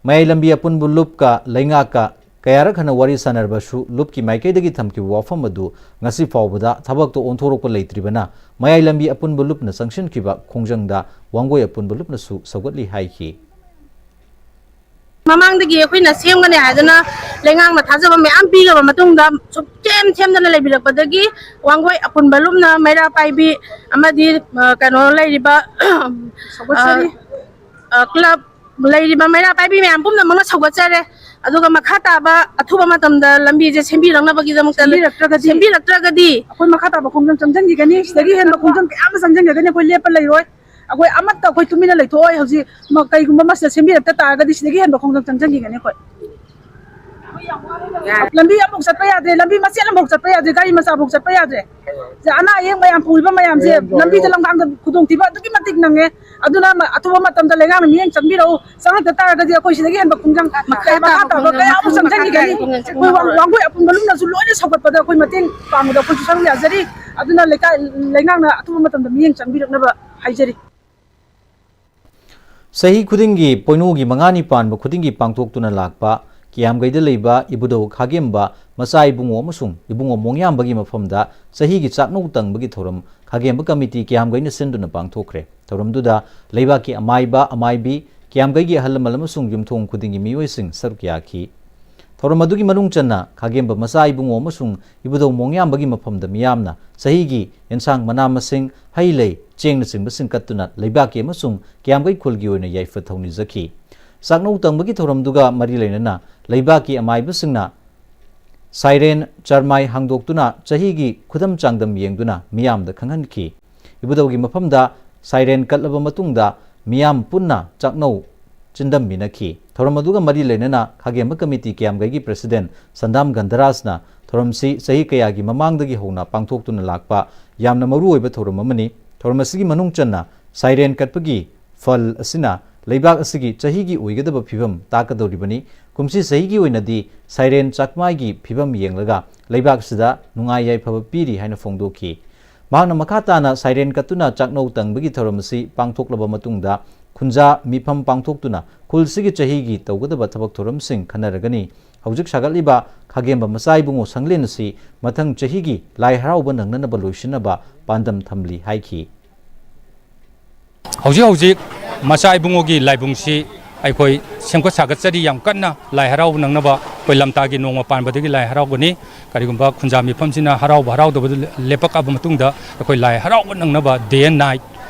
ꯃꯌꯥꯏ ꯂꯝꯕꯤ ꯑꯄꯨꯟꯕ ꯂꯨꯞꯀ ꯂꯩꯉꯥꯛꯀ ꯀꯌꯥꯔꯛ ꯍꯟꯅ ꯋꯥꯔꯤ ꯁꯥꯟꯅꯔꯕꯁꯨ ꯂꯨꯞꯀꯤ ꯃꯥꯏꯀꯩꯗꯒꯤ ꯊꯝꯈꯤꯕ ꯋꯥꯐꯝ ꯑꯗꯨ ꯉꯁꯤ ꯐꯥꯎꯕꯗ ꯊꯕꯛꯇ ꯑꯣꯟꯊꯣꯔꯛꯄ ꯂꯩꯇ꯭ꯔꯤꯕꯅ ꯃꯌꯥꯏ ꯂꯝꯕꯤ ꯑꯄꯨꯟꯕ ꯂꯨꯞꯅ ꯆꯪꯁꯤꯟꯈꯤꯕ ꯈꯣꯡꯖꯪꯗ ꯋꯥꯡꯒꯣꯏ ꯑꯄꯨꯟꯕ ꯂꯨꯞꯅꯁꯨ ꯁꯧꯒꯠꯂꯤ ꯍꯥꯏꯈꯤ꯫ ꯃꯃꯥꯡꯗꯒꯤ ꯑꯩꯈꯣꯏꯅ ꯁꯦꯝꯒꯅꯤ ꯍꯥꯏꯗꯨꯅ ꯂꯩꯉꯥꯛꯅ ꯊꯥꯖꯕ ꯃꯌꯥꯝ ꯄꯤꯈ꯭ꯔꯕ ꯃꯇꯨꯡꯗ ꯁꯨꯛꯁꯦꯝ ꯁꯦꯝꯗꯅ ꯂꯩꯕꯤꯔꯛꯄꯗꯒꯤ ꯋꯥꯡꯒꯣꯏ ꯑꯄꯨꯟꯕ ꯂꯨꯞꯅ ꯃꯩꯔꯥ ꯄꯥꯏꯕꯤ ꯑꯃꯗꯤ, ꯑ, ꯀꯩꯅꯣ ꯂꯩꯔꯤꯕ, ꯁꯧꯒꯠꯆꯔꯤ꯫ ꯑ, ꯑ, ꯀ꯭ꯂꯕ ꯂꯩꯔꯤꯕ ꯃꯩꯔꯥ ꯄꯥꯏꯕꯤ ꯃꯌꯥꯝ ꯄꯨꯝꯅꯃꯛꯅ ꯁꯧꯒꯠꯆꯔꯦ꯫ ꯑꯗꯨꯒ ꯃꯈꯥ ꯇꯥꯕ ꯑꯊꯨꯕ ꯃꯇꯝꯗ ꯂꯝꯕꯤꯁꯦ ꯁꯦꯝꯕꯤꯔꯛꯅꯕꯒꯤꯗꯃꯛꯇ ꯁꯦꯝꯕꯤꯔꯛꯇ꯭ꯔꯒꯗꯤ ꯁꯦꯝꯕꯤꯔꯛꯇ꯭ꯔꯒꯗꯤ ꯑꯩꯈꯣꯏ ꯃꯈꯥ ꯇꯥꯕ ꯈꯣꯡꯖꯪ ꯆꯪꯁꯤꯟꯈꯤꯒꯅꯤ꯫ ꯁꯤꯗꯒꯤ ꯍꯦꯟꯕ ꯈꯣꯡꯖꯪ ꯀꯌꯥ ꯑꯃ ꯆꯪꯁꯤꯟꯈꯤꯒꯅꯤ꯫ ꯑꯩꯈꯣꯏ ꯂꯦꯞꯄ ꯂꯩꯔꯣꯏ꯫ ꯑꯩꯈꯣꯏ ꯑꯃꯠꯇ ꯑꯩꯈꯣꯏ ꯇꯨꯃꯤꯟꯅ ꯂꯩꯊꯣꯛꯑꯣꯏ꯫ ꯍꯧꯖꯤꯛ ꯃ-, ꯀꯩꯒꯨꯝꯕ ꯃꯁꯤꯗ ꯁꯦꯝꯕꯤꯔꯛꯇ ꯇꯥꯔꯒꯗꯤ ꯁꯤꯗꯒꯤ ꯍꯦꯟꯕ ꯈꯣꯡꯖꯪ ꯆꯪꯁꯤꯟꯈꯤꯒꯅꯤ ꯑꯩꯈꯣꯏ꯫ ꯂꯝꯕꯤ ꯑꯃꯐꯥꯎ ꯆꯠꯄ ꯌꯥꯗ꯭ꯔꯦ, ꯂꯝꯕꯤ ꯃꯆꯦꯠ ꯑꯃꯐꯥꯎ ꯆꯠꯄ ꯌꯥꯗ꯭ꯔꯦ, ꯒꯥꯔꯤ ꯃꯆꯥꯐꯥꯎ ꯆꯠꯄ ꯌꯥꯗ꯭ꯔꯦ꯫ ꯁꯦ, ꯑꯅꯥ ꯑꯌꯦꯛ ꯃꯌꯥꯝ ꯄꯨꯔꯤꯕ ꯃꯌꯥꯝꯁꯦ ꯂꯝꯕꯤꯗ ꯂꯝꯈꯥꯡꯗ ꯈꯨꯗꯣꯡꯊꯤꯕ ꯑꯗꯨꯛꯀꯤ ꯃꯇꯤꯛ ꯅꯪꯉꯦ꯫ ꯑꯗꯨꯅ ꯃ-, ꯑꯊꯨꯕ ꯃꯇꯝꯗ ꯂꯩꯉꯥꯛꯅ ꯃꯤꯠꯌꯦꯡ ꯆꯪꯕꯤꯔꯛꯎ꯫ ꯆꯪꯉꯛꯇ ꯇꯥꯔꯒꯗꯤ ꯑꯩꯈꯣꯏ ꯁꯤꯗꯒꯤ ꯍꯦꯟꯕ ꯈꯣꯡꯖꯪ ꯃꯈꯥ ꯇꯥꯕ ꯈꯣꯡꯖꯪ ꯈꯣꯡꯖꯪ ꯑꯩꯈꯣꯏ ꯋꯥꯡ-, ꯋꯥꯡꯒꯣꯏ ꯑꯄꯨꯟꯕ ꯂꯨꯞꯅꯁꯨ ꯂꯣꯏꯅ ꯁꯧꯒꯠꯄꯗ ꯑꯩꯈꯣꯏ ꯃꯇꯦꯡ ꯄꯥꯡꯕꯗ ꯑꯩꯈꯣꯏꯁꯨ ꯁꯔꯨꯛ ꯌꯥꯖꯔꯤ꯫ ꯑꯗꯨꯅ ꯂꯩꯀꯥꯏ, ꯂꯩꯉꯥꯛꯅ ꯑꯊꯨꯕ ꯃꯇꯝꯗ ꯃꯤꯠꯌꯦꯡ ꯆꯪꯕꯤꯔꯛꯅꯕ ꯍꯥꯏꯖꯔꯤ꯫ ꯆꯍꯤ ꯈꯨꯗꯤꯡꯒꯤ ꯄꯣꯏꯅꯨꯒꯤ ꯃꯉꯥꯅꯤ ꯄꯥꯟꯕ ꯈꯨꯗꯤꯡꯒꯤ ꯄꯥꯡꯊꯣꯛꯇꯨꯅ ꯂꯥꯛꯄ ꯀꯤꯌꯥꯝꯒꯩꯗ ꯂꯩꯕ ꯏꯕꯨꯙꯧ ꯈꯥꯒꯦꯝꯕ ꯃꯆꯥ ꯏꯕꯨꯡꯉꯣ ꯑꯃꯁꯨꯡ ꯏꯕꯨꯡꯉꯣ ꯃꯣꯡꯌꯥꯝꯕꯒꯤ ꯃꯐꯝꯗ ꯆꯍꯤꯒꯤ ꯆꯥꯛꯅꯧ ꯇꯪꯕꯒꯤ ꯊꯧꯔꯝ ꯈꯥꯒꯦꯝꯕ ꯀꯃꯤꯇꯤ ꯀꯤꯌꯥꯝꯒꯩꯅ ꯁꯤꯟꯗꯨꯅ ꯄꯥꯡꯊꯣꯛꯈ꯭ꯔꯦ꯫ ꯊꯧꯔꯝꯗꯨꯗ ꯂꯩꯕꯥꯛꯀꯤ ꯑꯃꯥꯏꯕ, ꯑꯃꯥꯏꯕꯤ, ꯀꯤꯌꯥꯝꯒꯩꯒꯤ ꯑꯍꯜ ꯂꯃꯟ ꯑꯃꯁꯨꯡ ꯌꯨꯝꯊꯣꯡ ꯈꯨꯗꯤꯡꯒꯤ ꯃꯤꯑꯣꯏꯁꯤꯡ ꯁꯔꯨꯛ ꯌꯥꯈꯤ꯫ ꯊꯧꯔꯝ ꯑꯗꯨꯒꯤ ꯃꯅꯨꯡ ꯆꯟꯅ ꯈꯥꯒꯦꯝꯕ ꯃꯆꯥ ꯏꯕꯨꯡꯉꯣ ꯑꯃꯁꯨꯡ ꯏꯕꯨꯙꯧ ꯃꯣꯡꯌꯥꯝꯕꯒꯤ ꯃꯐꯝꯗ ꯃꯤꯌꯥꯝꯅ ꯆꯍꯤꯒꯤ ꯑꯦꯟꯁꯥꯡ, ꯃꯅꯥ ꯃꯁꯤꯡ, ꯍꯩ ꯂꯩ, ꯆꯦꯡꯅꯆꯤꯡꯕꯁꯤꯡ ꯀꯠꯇꯨꯅ ꯂꯩꯕꯥꯛꯀꯤ ꯑꯃꯁꯨꯡ ꯀꯤꯌꯥꯝꯒꯩ ꯈꯨꯜꯒꯤ ꯑꯣꯏꯅ ꯌꯥꯏꯐ ꯊꯧꯅꯤꯖꯈꯤ꯫ ꯆꯥꯛꯅꯧ ꯇꯪꯕꯒꯤ ꯊꯧꯔꯝꯗꯨꯒ ꯃꯔꯤ ꯂꯩꯅꯅ ꯂꯩꯕꯥꯛꯀꯤ ꯑꯃꯥꯏꯕꯁꯤꯡꯅ ꯁꯥꯏꯔꯦꯟ ꯆꯔꯃꯥꯏ ꯍꯥꯡꯗꯣꯛꯇꯨꯅ ꯆꯍꯤꯒꯤ ꯈꯨꯗꯝ ꯆꯥꯡꯗꯝ ꯌꯦꯡꯗꯨꯅ ꯃꯤꯌꯥꯝꯗ ꯈꯪꯍꯟꯈꯤ꯫ ꯏꯕꯨꯙꯧꯒꯤ ꯃꯐꯝꯗ ꯁꯥꯏꯔꯦꯟ ꯀꯠꯂꯕ ꯃꯇꯨꯡꯗ ꯃꯤꯌꯥꯝ ꯄꯨꯟꯅ ꯆꯥꯛꯅꯧ ꯆꯤꯟꯗꯝꯃꯤꯟꯅꯈꯤ꯫ ꯊꯧꯔꯝ ꯑꯗꯨꯒ ꯃꯔꯤ ꯂꯩꯅꯅ ꯈꯥꯒꯦꯝꯕ ꯀꯃꯤꯇꯤ ꯀꯤꯌꯥꯝꯒꯩꯒꯤ ꯄ꯭ꯔꯦꯁꯤꯗꯦꯟ ꯁꯟꯗꯥꯝ ꯒꯟꯙꯔꯥꯖꯅ ꯊꯧꯔꯝꯁꯤ ꯆꯍꯤ ꯀꯌꯥꯒꯤ ꯃꯃꯥꯡꯗꯒꯤ ꯍꯧꯅ ꯄꯥꯡꯊꯣꯛꯇꯨꯅ ꯂꯥꯛꯄ ꯌꯥꯝꯅ ꯃꯔꯨꯑꯣꯏꯕ ꯊꯧꯔꯝ ꯑꯃꯅꯤ꯫ ꯊꯧꯔꯝ ꯑꯁꯤꯒꯤ ꯃꯅꯨꯡ ꯆꯟꯅ ꯁꯥꯏꯔꯦꯟ ꯀꯠꯄꯒꯤ ꯐꯜ ꯑꯁꯤꯅ ꯂꯩꯕꯥꯛ ꯑꯁꯤꯒꯤ ꯆꯍꯤꯒꯤ ꯑꯣꯏꯒꯗꯕ ꯐꯤꯕꯝ ꯇꯥꯛꯀꯗꯧꯔꯤꯕꯅꯤ꯫ ꯀꯨꯝꯁꯤ ꯆꯍꯤꯒꯤ ꯑꯣꯏꯅꯗꯤ ꯁꯥꯏꯔꯦꯟ ꯆꯥꯛꯃꯥꯏꯒꯤ ꯐꯤꯕꯝ ꯌꯦꯡꯂꯒ ꯂꯩꯕꯥꯛ ꯑꯁꯤꯗ ꯅꯨꯡꯉꯥꯏ ꯌꯥꯏꯐꯕ ꯄꯤꯔꯤ ꯍꯥꯏꯅ ꯐꯣꯡꯗꯣꯛꯈꯤ꯫ ꯃꯍꯥꯛꯅ ꯃꯈꯥ ꯇꯥꯅ ꯁꯥꯏꯔꯦꯟ ꯀꯠꯇꯨꯅ ꯆꯥꯛꯅꯧ ꯇꯪꯕꯒꯤ ꯊꯧꯔꯝ ꯑꯁꯤ ꯄꯥꯡꯊꯣꯛꯂꯕ ꯃꯇꯨꯡꯗ ꯈꯨꯟꯖꯥ ꯃꯤꯐꯝ ꯄꯥꯡꯊꯣꯛꯇꯨꯅ ꯈꯨꯜꯁꯤꯒꯤ ꯆꯍꯤꯒꯤ ꯇꯧꯒꯗꯕ ꯊꯕꯛ ꯊꯧꯔꯝꯁꯤꯡ ꯈꯟꯅꯔꯒꯅꯤ꯫ ꯍꯧꯖꯤꯛ ꯁꯥꯒꯠꯂꯤꯕ ꯈꯥꯒꯦꯝꯕ ꯃꯆꯥ ꯏꯕꯨꯡꯉꯣ ꯁꯪꯂꯦꯟ ꯑꯁꯤ ꯃꯊꯪ ꯆꯍꯤꯒꯤ ꯂꯥꯏ ꯍꯔꯥꯎꯕ ꯅꯪꯅꯅꯕ ꯂꯣꯏꯁꯤꯟꯅꯕ ꯄꯥꯟꯗꯝ ꯊꯝꯂꯤ ꯍꯥꯏꯈꯤ꯫ ꯍꯧꯖꯤꯛ ꯍꯧꯖꯤꯛ ꯃꯆꯥ ꯏꯕꯨꯡꯉꯣꯒꯤ ꯂꯥꯏꯕꯨꯡꯁꯤ ꯑꯩꯈꯣꯏ ꯁꯦꯝꯒꯠ ꯁꯥꯒꯠꯆꯔꯤ꯫ ꯌꯥꯝ ꯀꯟꯅ ꯂꯥꯏ ꯍꯔꯥꯎꯕ ꯅꯪꯅꯕ ꯑꯩꯈꯣꯏ ꯂꯝꯇꯥꯒꯤ ꯅꯣꯡꯃ ꯄꯥꯟꯕꯗꯒꯤ ꯂꯥꯏ ꯍꯔꯥꯎꯒꯅꯤ꯫ ꯀꯔꯤꯒꯨꯝꯕ ꯈꯨꯟꯖꯥ ꯃꯤꯐꯝꯁꯤꯅ ꯍꯔꯥꯎꯕ ꯍꯔꯥꯎꯗꯕꯗꯨ ꯂꯦꯞꯄꯛꯑꯕ ꯃꯇꯨꯡꯗ ꯑꯩꯈꯣꯏ ꯂꯥꯏ ꯍꯔꯥꯎꯕ ꯅꯪꯅꯕ day and night,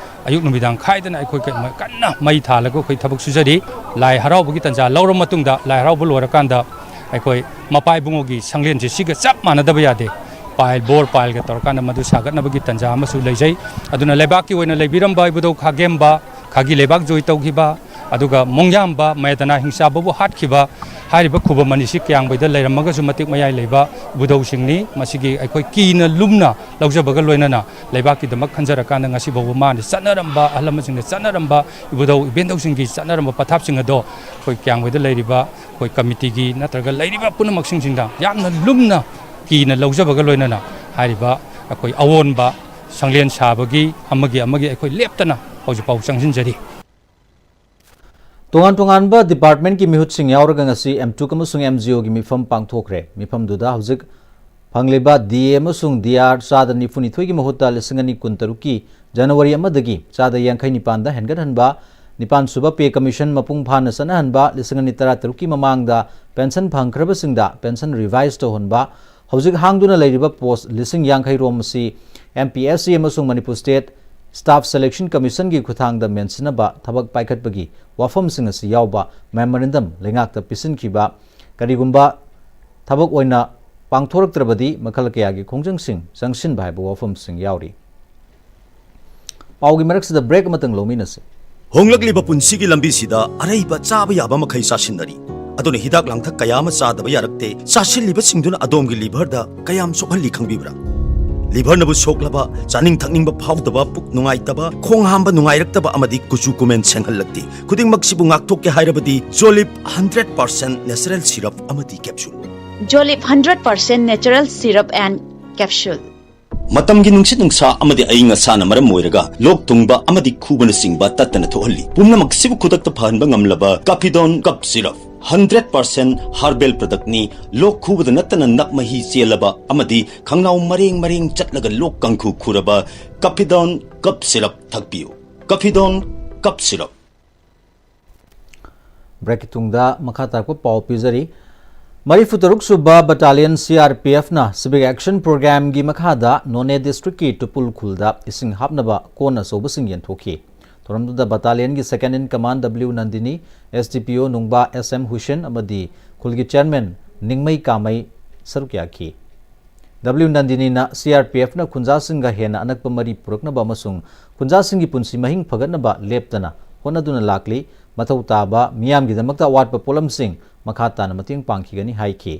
ꯑꯌꯨꯛ ꯅꯨꯃꯤꯗꯥꯡ ꯈꯥꯏꯗꯅ ꯑꯩꯈꯣꯏ ꯀ-, ꯀꯟꯅ ꯃꯩ ꯊꯥꯜꯂꯒ ꯑꯩꯈꯣꯏ ꯊꯕꯛ ꯁꯨꯖꯔꯤ꯫ ꯂꯥꯏ ꯍꯔꯥꯎꯕꯒꯤ ꯇꯟꯖꯥ ꯂꯧꯔ ꯃꯇꯨꯡꯗ, ꯂꯥꯏ ꯍꯔꯥꯎꯕ ꯂꯣꯏꯔꯀꯥꯟꯗ ꯑꯩꯈꯣꯏ ꯃꯄꯥ ꯏꯕꯨꯡꯉꯣꯒꯤ ꯁꯪꯂꯦꯟꯁꯦ ꯁꯤꯒ ꯆꯞ ꯃꯥꯟꯅꯗꯕ ꯌꯥꯗꯦ꯫ ꯄꯥꯏꯜ, ꯕꯣꯔ ꯄꯥꯏꯜꯒ ꯇꯧꯔꯀꯥꯟꯗ ꯃꯗꯨ ꯁꯥꯒꯠꯅꯕꯒꯤ ꯇꯟꯖꯥ ꯑꯃꯁꯨ ꯂꯩꯖꯩ꯫ ꯑꯗꯨꯅ ꯂꯩꯕꯥꯛꯀꯤ ꯑꯣꯏꯅ ꯂꯩꯕꯤꯔꯝꯕ ꯏꯕꯨꯙꯧ ꯈꯥꯒꯦꯝꯕ, ꯈꯥꯒꯤ ꯂꯩꯕꯥꯛ ꯖꯣꯏ ꯇꯧꯈꯤꯕ, ꯑꯗꯨꯒ ꯃꯣꯡꯌꯥꯝꯕ, ꯃꯌꯥꯗꯅꯥ ꯍꯤꯡꯆꯥꯕꯕꯨ ꯍꯥꯠꯈꯤꯕ, ꯍꯥꯏꯔꯤꯕ ꯈꯨꯕꯝ ꯑꯅꯤꯁꯤ ꯀꯤꯌꯥꯝꯕꯩꯗ ꯂꯩꯔꯝꯃꯒꯁꯨ ꯃꯇꯤꯛ ꯃꯌꯥꯏ ꯂꯩꯕ ꯏꯕꯨꯙꯧꯁꯤꯡꯅꯤ꯫ ꯃꯁꯤꯒꯤ ꯑꯩꯈꯣꯏ ꯀꯤꯅ ꯂꯨꯝꯅ ꯂꯧꯖꯕꯒ ꯂꯣꯏꯅꯅ ꯂꯩꯕꯥꯛꯀꯤꯗꯃꯛ ꯈꯟꯖꯔꯀꯥꯟꯗ ꯉꯁꯤ ꯐꯥꯎꯕ ꯃꯥꯅ ꯆꯠꯅꯔꯝꯕ, ꯑꯍꯜ ꯂꯃꯟꯁꯤꯡꯅ ꯆꯠꯅꯔꯝꯕ ꯏꯕꯨꯙꯧ ꯏꯕꯦꯟꯗꯧꯁꯤꯡꯒꯤ ꯆꯠꯅꯔꯝꯕ ꯄꯊꯥꯞꯁꯤꯡ ꯑꯗꯣ ꯑꯩꯈꯣꯏ ꯀꯤꯌꯥꯝꯕꯩꯗ ꯂꯩꯔꯤꯕ ꯑꯩꯈꯣꯏ ꯀꯃꯤꯇꯤꯒꯤ ꯅꯠꯇ꯭ꯔꯒ ꯂꯩꯔꯤꯕ ꯄꯨꯝꯅꯃꯛꯁꯤꯡꯁꯤꯡꯗ ꯌꯥꯝꯅ ꯂꯨꯝꯅ ꯀꯤꯅ ꯂꯧꯖꯕꯒ ꯂꯣꯏꯅꯅ ꯍꯥꯏꯔꯤꯕ ꯑꯩꯈꯣꯏ ꯑꯑꯣꯟꯕ ꯁꯪꯂꯦꯟ ꯁꯥꯕꯒꯤ ꯑꯃꯒꯤ ꯑꯃꯒꯤ ꯑꯩꯈꯣꯏ ꯂꯦꯞꯇꯅ ꯍꯧꯖꯤꯛ ꯐꯥꯎ ꯆꯪꯁꯤꯟꯖꯔꯤ꯫ ꯇꯣꯉꯥꯟ ꯇꯣꯉꯥꯟꯕ departmentꯀꯤ ꯃꯤꯍꯨꯠꯁꯤꯡ ꯌꯥꯎꯔꯒ ꯉꯁꯤ ꯑꯦꯝꯇꯨꯛ ꯑꯃꯁꯨꯡ ꯑꯦꯝꯖꯤꯑꯣꯒꯤ ꯃꯤꯐꯝ ꯄꯥꯡꯊꯣꯛꯈ꯭ꯔꯦ꯫ ꯃꯤꯐꯝꯗꯨꯗ ꯍꯧꯖꯤꯛ ꯐꯪꯂꯤꯕ ꯗꯤꯑꯦ ꯑꯃꯁꯨꯡ ꯗꯤꯑꯥꯔ ꯆꯥꯗ ꯅꯤꯐꯨ ꯅꯤꯊꯣꯏꯒꯤ ꯃꯍꯨꯠꯇ ꯂꯤꯁꯤꯡ ꯑꯅꯤ ꯀꯨꯟ ꯇꯔꯨꯛꯀꯤ ꯖꯅꯋꯥꯔꯤ ꯑꯃꯗꯒꯤ ꯆꯥꯗ ꯌꯥꯡꯈꯩ ꯅꯤꯄꯥꯟꯗ ꯍꯦꯟꯒꯠꯍꯟꯕ, ꯅꯤꯄꯥꯟ ꯁꯨꯕ pay commission ꯃꯄꯨꯡ ꯐꯥꯅ ꯆꯠꯅꯍꯟꯕ, ꯂꯤꯁꯤꯡ ꯑꯅꯤ ꯇꯔꯥ ꯇꯔꯨꯛꯀꯤ ꯃꯃꯥꯡꯗ pension ꯐꯪꯈ꯭ꯔꯕꯁꯤꯡꯗ pension revise ꯇꯧꯍꯟꯕ, ꯍꯧꯖꯤꯛ ꯍꯥꯡꯗꯨꯅ ꯂꯩꯔꯤꯕ post ꯂꯤꯁꯤꯡ ꯌꯥꯡꯈꯩ ꯔꯣꯝ ꯑꯁꯤ M P S C ꯑꯃꯁꯨꯡ ꯃꯅꯤꯄꯨꯔ State Staff Selection Commissionꯒꯤ ꯈꯨꯠꯊꯥꯡꯗ ꯃꯦꯟꯁꯤꯟꯅꯕ ꯊꯕꯛ ꯄꯥꯏꯈꯠꯄꯒꯤ ꯋꯥꯐꯝꯁꯤꯡ ꯑꯁꯤ ꯌꯥꯎꯕ memorandum ꯂꯩꯉꯥꯛꯇ ꯄꯤꯁꯤꯟꯈꯤꯕ, ꯀꯔꯤꯒꯨꯝꯕ ꯊꯕꯛ ꯑꯣꯏꯅ ꯄꯥꯡꯊꯣꯔꯛꯇ꯭ꯔꯕꯗꯤ ꯃꯈꯜ ꯀꯌꯥꯒꯤ ꯈꯣꯡꯖꯪꯁꯤꯡ ꯆꯪꯁꯤꯟꯕ ꯍꯥꯏꯕ ꯋꯥꯐꯝꯁꯤꯡ ꯌꯥꯎꯔꯤ꯫ ꯄꯥꯎꯒꯤ ꯃꯔꯛꯁꯤꯗ break ꯑꯃꯇꯪ ꯂꯧꯃꯤꯟꯅꯁꯤ꯫ ꯍꯣꯡꯂꯛꯂꯤꯕ ꯄꯨꯟꯁꯤꯒꯤ ꯂꯝꯕꯤꯁꯤꯗ ꯑꯔꯩꯕ ꯆꯥꯕ ꯌꯥꯕ ꯃꯈꯩ ꯆꯥꯁꯤꯟꯅꯔꯤ꯫ ꯑꯗꯨꯅ ꯍꯤꯗꯥꯛ ꯂꯥꯡꯊꯛ ꯀꯌꯥ ꯑꯃ ꯆꯥꯗꯕ ꯌꯥꯔꯛꯇꯦ꯫ ꯆꯥꯁꯤꯜꯂꯤꯕꯁꯤꯡꯗꯨꯅ ꯑꯗꯣꯝꯒꯤ liverꯗ ꯀꯌꯥꯝ ꯁꯣꯛꯍꯜꯂꯤ ꯈꯪꯕꯤꯕ꯭ꯔꯥ? Liverꯅꯕꯨ ꯁꯣꯛꯂꯕ, ꯆꯥꯅꯤꯡ ꯊꯛꯅꯤꯡꯕ ꯐꯥꯎꯗꯕ, ꯄꯨꯛ ꯅꯨꯡꯉꯥꯏꯇꯕ, ꯈꯣꯡ ꯍꯥꯝꯕ ꯅꯨꯡꯉꯥꯏꯔꯛꯇꯕ ꯑꯃꯗꯤ ꯀꯨꯆꯨ ꯀꯨꯃꯦꯟ ꯁꯦꯡꯍꯜꯂꯛꯇꯦ꯫ ꯈꯨꯗꯤꯡꯃꯛꯁꯤꯕꯨ ꯉꯥꯛꯊꯣꯛꯀꯦ ꯍꯥꯏꯔꯕꯗꯤ Jolib hundred percent natural syrup ꯑꯃꯗꯤ capsule꯫ Jolib hundred percent natural syrup and capsule. ꯃꯇꯝꯒꯤ ꯅꯨꯡꯁꯤꯠ ꯅꯨꯡꯁꯥ ꯑꯃꯗꯤ ꯑꯏꯪ ꯑꯁꯥꯅ ꯃꯔꯝ ꯑꯣꯏꯔꯒ ꯂꯣꯛ ꯊꯨꯡꯕ ꯑꯃꯗꯤ ꯈꯨꯕꯅꯆꯤꯡꯕ ꯇꯠꯇꯅ ꯊꯣꯛꯍꯜꯂꯤ꯫ ꯄꯨꯝꯅꯃꯛꯁꯤꯕꯨ ꯈꯨꯗꯛꯇ ꯐꯍꯟꯕ ꯉꯝꯂꯕ Cafidon cough syrup hundred percent herbal productꯅꯤ꯫ ꯂꯣꯛ ꯈꯨꯕꯗ ꯅꯠꯇꯅ ꯅꯞ ꯃꯍꯤ ꯆꯦꯜꯂꯕ ꯑꯃꯗꯤ ꯈꯪꯅꯥꯎ ꯃꯔꯦꯡ ꯃꯔꯦꯡ ꯆꯠꯂꯒ ꯂꯣꯛ ꯀꯥꯡꯈꯨ ꯈꯨꯔꯕ Cafidon cough syrup ꯊꯛꯄꯤꯌꯨ꯫ Cafidon cough syrup꯫ Breakꯀꯤ ꯇꯨꯡꯗ ꯃꯈꯥ ꯇꯥꯔꯛꯄ ꯄꯥꯎ ꯄꯤꯖꯔꯤ꯫ ꯃꯔꯤꯐꯨ ꯇꯔꯨꯛ ꯁꯨꯕ Battalion CRPFꯅ Civic Action Programꯒꯤ ꯃꯈꯥꯗ ꯅꯣꯅꯦ districtꯀꯤ ꯇꯨꯄꯨꯜ ꯈꯨꯜꯗ ꯏꯁꯤꯡ ꯍꯥꯞꯅꯕ ꯀꯣꯟ ꯑꯆꯧꯕꯁꯤꯡ ꯌꯦꯟꯊꯣꯛꯈꯤ꯫ ꯊꯧꯔꯝꯗꯨꯗ battalionꯒꯤ second in command W Nandini, SDPO ꯅꯨꯡꯕꯥ S M Hussain ꯑꯃꯗꯤ ꯈꯨꯜꯒꯤ chairman ꯅꯤꯡꯃꯩ ꯀꯥꯃꯩ ꯁꯔꯨꯛ ꯌꯥꯈꯤ꯫ W ꯅꯟꯗꯤꯅꯤꯅ CRPFꯅ ꯈꯨꯟꯖꯥꯁꯤꯡꯒ ꯍꯦꯟꯅ ꯑꯅꯛꯄ ꯃꯔꯤ ꯄꯨꯔꯛꯅꯕ ꯑꯃꯁꯨꯡ ꯈꯨꯟꯖꯥꯁꯤꯡꯒꯤ ꯄꯨꯟꯁꯤ ꯃꯍꯤꯡ ꯐꯒꯠꯅꯕ ꯂꯦꯞꯇꯅ ꯍꯣꯠꯅꯗꯨꯅ ꯂꯥꯛꯂꯤ꯫ ꯃꯊꯧ ꯇꯥꯕ ꯃꯤꯌꯥꯝꯒꯤꯗꯃꯛꯇ ꯑꯋꯥꯠꯄ ꯄꯣꯠꯂꯝꯁꯤꯡ ꯃꯈꯥ ꯇꯥꯅ ꯃꯇꯦꯡ ꯄꯥꯡꯈꯤꯒꯅꯤ ꯍꯥꯏꯈꯤ꯫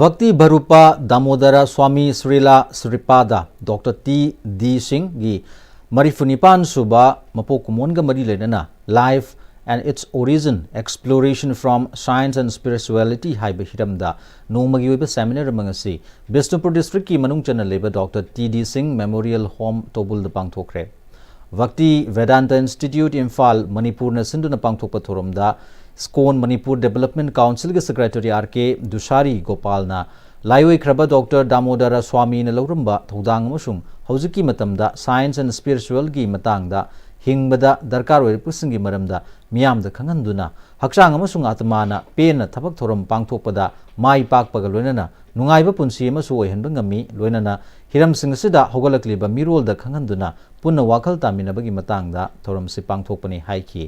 Bhakti Bharupa Damodar Swami Srila Sripada doctor T D ꯁꯤꯡꯒꯤ ꯃꯔꯤꯐꯨ ꯅꯤꯄꯥꯟ ꯁꯨꯕ ꯃꯄꯣꯛ ꯀꯨꯝꯑꯣꯟꯒ ꯃꯔꯤ ꯂꯩꯅꯅ Life and Its Origin, Exploration from Science and Spirituality ꯍꯥꯏꯕ ꯍꯤꯔꯝꯗ ꯅꯣꯡꯃꯒꯤ ꯑꯣꯏꯕ seminar ꯑꯃ ꯉꯁꯤ ꯕꯤꯁꯅꯨꯄꯨꯔ districtꯀꯤ ꯃꯅꯨꯡ ꯆꯟꯅ ꯂꯩꯕ ꯗꯣꯛꯇꯔ ꯇꯤ ꯗꯤ ꯁꯤꯡ Memorial Home ꯇꯧꯕꯨꯜꯗ ꯄꯥꯡꯊꯣꯛꯈ꯭ꯔꯦ꯫ ꯚꯛꯇꯤ ꯚꯦꯗꯥꯟꯇ Institute ꯏꯝꯐꯥꯜ ꯃꯅꯤꯄꯨꯔꯅ ꯁꯤꯟꯗꯨꯅ ꯄꯥꯡꯊꯣꯛꯄ ꯊꯧꯔꯝꯗ ISKCON Manipur Development Councilꯒꯤ secretary R K ꯗꯨꯁꯥꯔꯤ ꯒꯣꯄꯥꯜꯅ ꯂꯥꯏꯑꯣꯏꯈ꯭ꯔꯕ ꯗꯣꯛꯇꯔ ꯗꯥꯃꯣꯗꯔ ꯁ꯭ꯋꯥꯃꯤꯅ ꯂꯧꯔꯝꯕ ꯊꯧꯗꯥꯡ ꯑꯃꯁꯨꯡ ꯍꯧꯖꯤꯛꯀꯤ ꯃꯇꯝꯗ science and spiritualꯒꯤ ꯃꯇꯥꯡꯗ ꯍꯤꯡꯕꯗ ꯗꯔꯀꯥꯔ ꯑꯣꯏꯔꯛꯄꯁꯤꯡꯒꯤ ꯃꯔꯝꯗ ꯃꯤꯌꯥꯝꯗ ꯈꯪꯍꯟꯗꯨꯅ ꯍꯛꯆꯥꯡ ꯑꯃꯁꯨꯡ ꯑꯥꯇꯃꯥꯅ ꯄꯦꯟꯅ ꯊꯕꯛ ꯊꯧꯔꯝ ꯄꯥꯡꯊꯣꯛꯄꯗ ꯃꯥꯏ ꯄꯥꯛꯄꯒ ꯂꯣꯏꯅꯅ ꯅꯨꯡꯉꯥꯏꯕ ꯄꯨꯟꯁꯤ ꯑꯃꯁꯨ ꯑꯣꯏꯍꯟꯕ ꯉꯝꯃꯤ꯫ ꯂꯣꯏꯅꯅ ꯍꯤꯔꯝꯁꯤꯡ ꯑꯁꯤꯗ ꯍꯧꯒꯠꯂꯛꯂꯤꯕ ꯃꯤꯔꯣꯜꯗ ꯈꯪꯍꯟꯗꯨꯅ ꯄꯨꯟꯅ ꯋꯥꯈꯜ ꯇꯥꯃꯤꯟꯅꯕꯒꯤ ꯃꯇꯥꯡꯗ ꯊꯧꯔꯝꯁꯤ ꯄꯥꯡꯊꯣꯛꯄꯅꯤ ꯍꯥꯏꯈꯤ꯫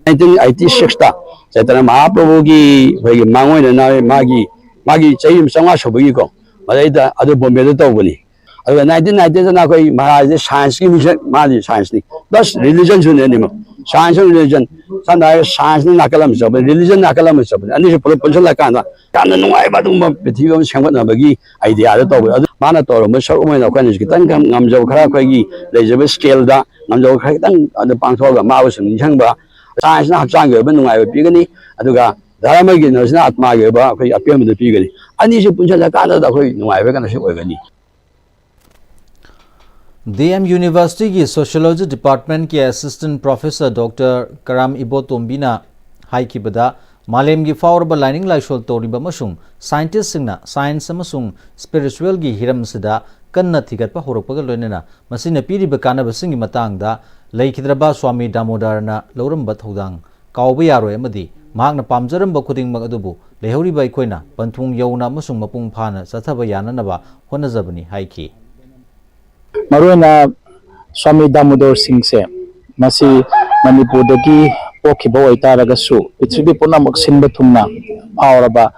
ꯅꯥꯏꯟꯇꯤꯟ ꯑꯩꯠꯇꯤ ꯁꯤꯛꯁꯇ ꯆꯩꯇꯟꯌ ꯃꯍꯥꯄ꯭ꯔꯚꯨꯒꯤ ꯑꯩꯈꯣꯏꯒꯤ ꯃꯥꯡꯑꯣꯏꯅꯅ ꯃꯥꯒꯤ ꯃꯥꯒꯤ ꯆꯍꯤ ꯆꯥꯝꯃꯉꯥ ꯁꯨꯕꯒꯤꯀꯣ, ꯃꯗꯩꯗ ꯑꯗꯨ ꯕꯣꯝꯕꯦꯗ ꯇꯧꯕꯅꯤ꯫ ꯑꯗꯨꯒ ꯅꯥꯏꯟꯇꯤꯟ ꯅꯥꯏꯟꯇꯤꯗꯅ ꯑꯩꯈꯣꯏ ꯃꯍꯥꯔꯥꯖꯁꯦ ꯁꯥꯏꯟꯁꯀꯤ ꯃꯤꯁꯛ, ꯃꯥꯗꯤ ꯁꯥꯏꯟꯁꯅꯤ ꯄ꯭ꯂꯁ ꯔꯤꯂꯤꯖꯟꯁꯨꯅꯦ ꯑꯅꯤꯃꯛ꯫ ꯁꯥꯏꯟꯁ ꯑꯃ ꯔꯤꯂꯤꯖꯟ, ꯁꯝꯅ ꯍꯥꯏꯔꯒ ꯁꯥꯏꯟꯁꯅ ꯅꯥꯀꯜ ꯑꯃ ꯆꯠꯄꯅꯤ, ꯔꯤꯂꯤꯖꯟ ꯅꯥꯀꯜ ꯑꯃ ꯆꯠꯄꯅꯤ, ꯑꯅꯤꯁꯤ ꯄꯨꯂꯞ ꯄꯨꯟꯁꯤꯜꯂꯀꯥꯟꯗ ꯌꯥꯝꯅ ꯅꯨꯡꯉꯥꯏꯕ ꯑꯗꯨꯒꯨꯝꯕ ꯄ꯭ꯔꯤꯊꯤꯕꯤ ꯑꯃ ꯁꯦꯝꯒꯠꯅꯕꯒꯤ ꯑꯥꯏꯗꯤꯌꯥꯗ ꯇꯧꯕ꯫ ꯑꯗꯨ ꯃꯥꯅ ꯇꯧꯔꯝꯕ ꯁꯔꯨꯛ ꯑꯃ ꯑꯣꯏꯅ ꯑꯩꯈꯣꯏꯅꯁꯨ ꯈꯤꯇꯪ ꯉꯝꯖꯕ ꯈꯔ ꯑꯩꯈꯣꯏꯒꯤ ꯂꯩꯖꯕ ꯁ꯭ꯀꯦꯜꯗ ꯉꯝꯖꯕ ꯈꯔ ꯈꯤꯇꯪ ꯑꯗꯨ ꯄꯥꯡꯊꯣꯛꯑꯒ ꯃꯥꯕꯨꯁꯨ ꯅꯤꯡꯁꯤꯡꯕ, ꯁꯥꯏꯟꯁꯅ ꯍꯛꯆꯥꯡꯒꯤ ꯑꯣꯏꯕ ꯅꯨꯡꯉꯥꯏꯕ ꯄꯤꯒꯅꯤ, ꯑꯗꯨꯒ ꯙꯔꯃꯒꯤ ꯀꯩꯅꯣꯁꯤꯅ ꯑꯥꯠꯃꯥꯒꯤ ꯑꯣꯏꯕ ꯑꯩꯈꯣꯏ ꯑꯄꯦꯟꯕꯗꯨ ꯄꯤꯒꯅꯤ꯫ ꯑꯅꯤꯁꯤ ꯄꯨꯟꯁꯤꯜꯂꯀꯥꯟꯗ ꯑꯩꯈꯣꯏ ꯅꯨꯡꯉꯥꯏꯕ ꯀꯩꯅꯣꯁꯤ ꯑꯣꯏꯒꯅꯤ꯫ ꯗꯤ ꯑꯦꯝ ꯌꯨꯅꯤꯚꯔꯁꯤꯇꯤꯒꯤ ꯁꯣꯁꯤꯌꯣꯂꯣꯖꯤ ꯗꯤꯄꯥꯔꯠꯃꯦꯟꯠꯀꯤ ꯑꯦꯁꯤꯁꯇꯦꯟꯠ ꯄ꯭ꯔꯣꯐꯦꯁꯔ ꯗꯣꯛꯇꯔ ꯀꯔꯥꯝ ꯏꯕꯣꯇꯣꯝꯕꯤꯅ ꯍꯥꯏꯈꯤꯕꯗ, ꯃꯥꯂꯦꯝꯒꯤ ꯐꯥꯎꯔꯕ ꯂꯥꯏꯅꯤꯡ ꯂꯥꯏꯁꯣꯜ ꯇꯧꯔꯤꯕ ꯑꯃꯁꯨꯡ ꯁꯥꯏꯟꯇꯤꯁꯁꯤꯡꯅ ꯁꯥꯏꯟꯁ ꯑꯃꯁꯨꯡ ꯁ꯭ꯄꯤꯔꯤꯆꯨꯋꯦꯜꯒꯤ ꯍꯤꯔꯝꯁꯤꯗ ꯀꯟꯅ ꯊꯤꯒꯠꯄ ꯍꯧꯔꯛꯄꯒ ꯂꯣꯏꯅꯅ ꯃꯁꯤꯅ ꯄꯤꯔꯤꯕ ꯀꯥꯟꯅꯕꯁꯤꯡꯒꯤ ꯃꯇꯥꯡꯗ ꯂꯩꯈꯤꯗ꯭ꯔꯕ ꯁ꯭ꯋꯥꯃꯤ ꯗꯥꯃꯣꯗꯔꯅ ꯂꯧꯔꯝꯕ ꯊꯧꯗꯥꯡ ꯀꯥꯎꯕ ꯌꯥꯔꯣꯏ ꯑꯃꯗꯤ ꯃꯍꯥꯛꯅ ꯄꯥꯝꯖꯔꯝꯕ ꯈꯨꯗꯤꯡꯃꯛ ꯑꯗꯨꯕꯨ ꯂꯩꯍꯧꯔꯤꯕ ꯑꯩꯈꯣꯏꯅ ꯄꯟꯊꯨꯡ ꯌꯧꯅ ꯑꯃꯁꯨꯡ ꯃꯄꯨꯡ ꯐꯥꯅ ꯆꯠꯊꯕ ꯌꯥꯅꯅꯕ ꯍꯣꯠꯅꯖꯕꯅꯤ ꯍꯥꯏꯈꯤ꯫ ꯃꯔꯨꯑꯣꯏꯅ ꯁ꯭ꯋꯥꯃꯤ ꯗꯥꯃꯣꯗꯣꯔ ꯁꯤꯡꯁꯦ ꯃꯁꯤ ꯃꯅꯤꯄꯨꯔꯗꯒꯤ ꯄꯣꯛꯈꯤꯕ ꯑꯣꯏꯇꯥꯔꯒꯁꯨ ꯄ꯭ꯔꯤꯊꯤꯕꯤ ꯄꯨꯝꯅꯃꯛ ꯁꯤꯟꯕ ꯊꯨꯡꯅ ꯐꯥꯎꯔꯕ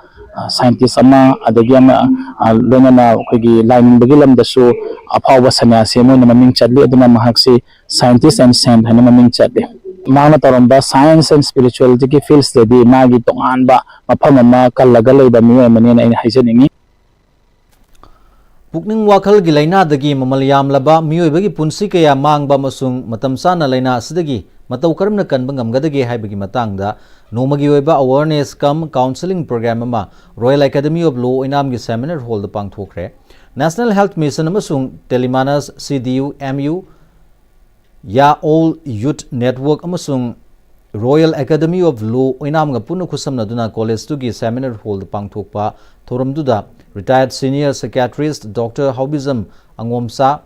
ꯁꯥꯏꯟꯇꯤꯁ ꯑꯃ, ꯑꯗꯒꯤ ꯑꯃ ꯂꯣꯏꯅꯅ ꯑꯩꯈꯣꯏꯒꯤ ꯂꯥꯏꯅꯤꯡꯕꯒꯤ ꯂꯝꯗꯁꯨ ꯑꯐꯥꯎꯕ ꯁꯟꯅ꯭ꯌꯥꯁꯤ ꯑꯃ ꯑꯣꯏꯅ ꯃꯃꯤꯡ ꯆꯠꯂꯤ꯫ ꯑꯗꯨꯅ ꯃꯍꯥꯛꯁꯤ scientist and saint ꯍꯥꯏꯅ ꯃꯃꯤꯡ ꯆꯠꯂꯤ꯫ ꯃꯍꯥꯛꯅ ꯇꯧꯔꯝꯕ science and spiritualityꯒꯤ fieldꯁꯤꯗꯗꯤ ꯃꯥꯒꯤ ꯇꯣꯉꯥꯟꯕ ꯃꯐꯝ ꯑꯃ ꯀꯜꯂꯒ ꯂꯩꯕ ꯃꯤꯑꯣꯏ ꯑꯃꯅꯦꯅ ꯑꯩꯅ ꯍꯥꯏꯖꯅꯤꯡꯉꯤ꯫ ꯄꯨꯛꯅꯤꯡ ꯋꯥꯈꯜꯒꯤ ꯂꯥꯏꯅꯥꯗꯒꯤ ꯃꯃꯜ ꯌꯥꯝꯂꯕ ꯃꯤꯑꯣꯏꯕꯒꯤ ꯄꯨꯟꯁꯤ ꯀꯌꯥ ꯃꯥꯡꯕ ꯑꯃꯁꯨꯡ ꯃꯇꯝ ꯆꯥꯅ ꯂꯥꯏꯅꯥ ꯑꯁꯤꯗꯒꯤ ꯃꯇꯧ ꯀꯔꯝꯅ ꯀꯟꯕ ꯉꯝꯒꯗꯒꯦ ꯍꯥꯏꯕꯒꯤ ꯃꯇꯥꯡꯗ ꯅꯣꯡꯃꯒꯤ ꯑꯣꯏꯕ awareness cum counselling program ꯑꯃ Royal Academy of Law ꯑꯣꯏꯅꯥꯝꯒꯤ seminar hallꯗ ꯄꯥꯡꯊꯣꯛꯈ꯭ꯔꯦ꯫ National Health Mission ꯑꯃꯁꯨꯡ Telimanus C D U M U, Ya All Youth Network ꯑꯃꯁꯨꯡ Royal Academy of Law ꯑꯣꯏꯅꯥꯝꯒ ꯄꯨꯟꯅ ꯈꯨꯠꯁꯝꯅꯗꯨꯅ ꯀꯣꯂꯦꯖꯇꯨꯒꯤ seminar hallꯗ ꯄꯥꯡꯊꯣꯛꯄ ꯊꯧꯔꯝꯗꯨꯗ retired senior psychiatrist Doctor ꯍꯥꯎꯕꯤꯖꯝ ꯑꯉꯣꯝꯆꯥ,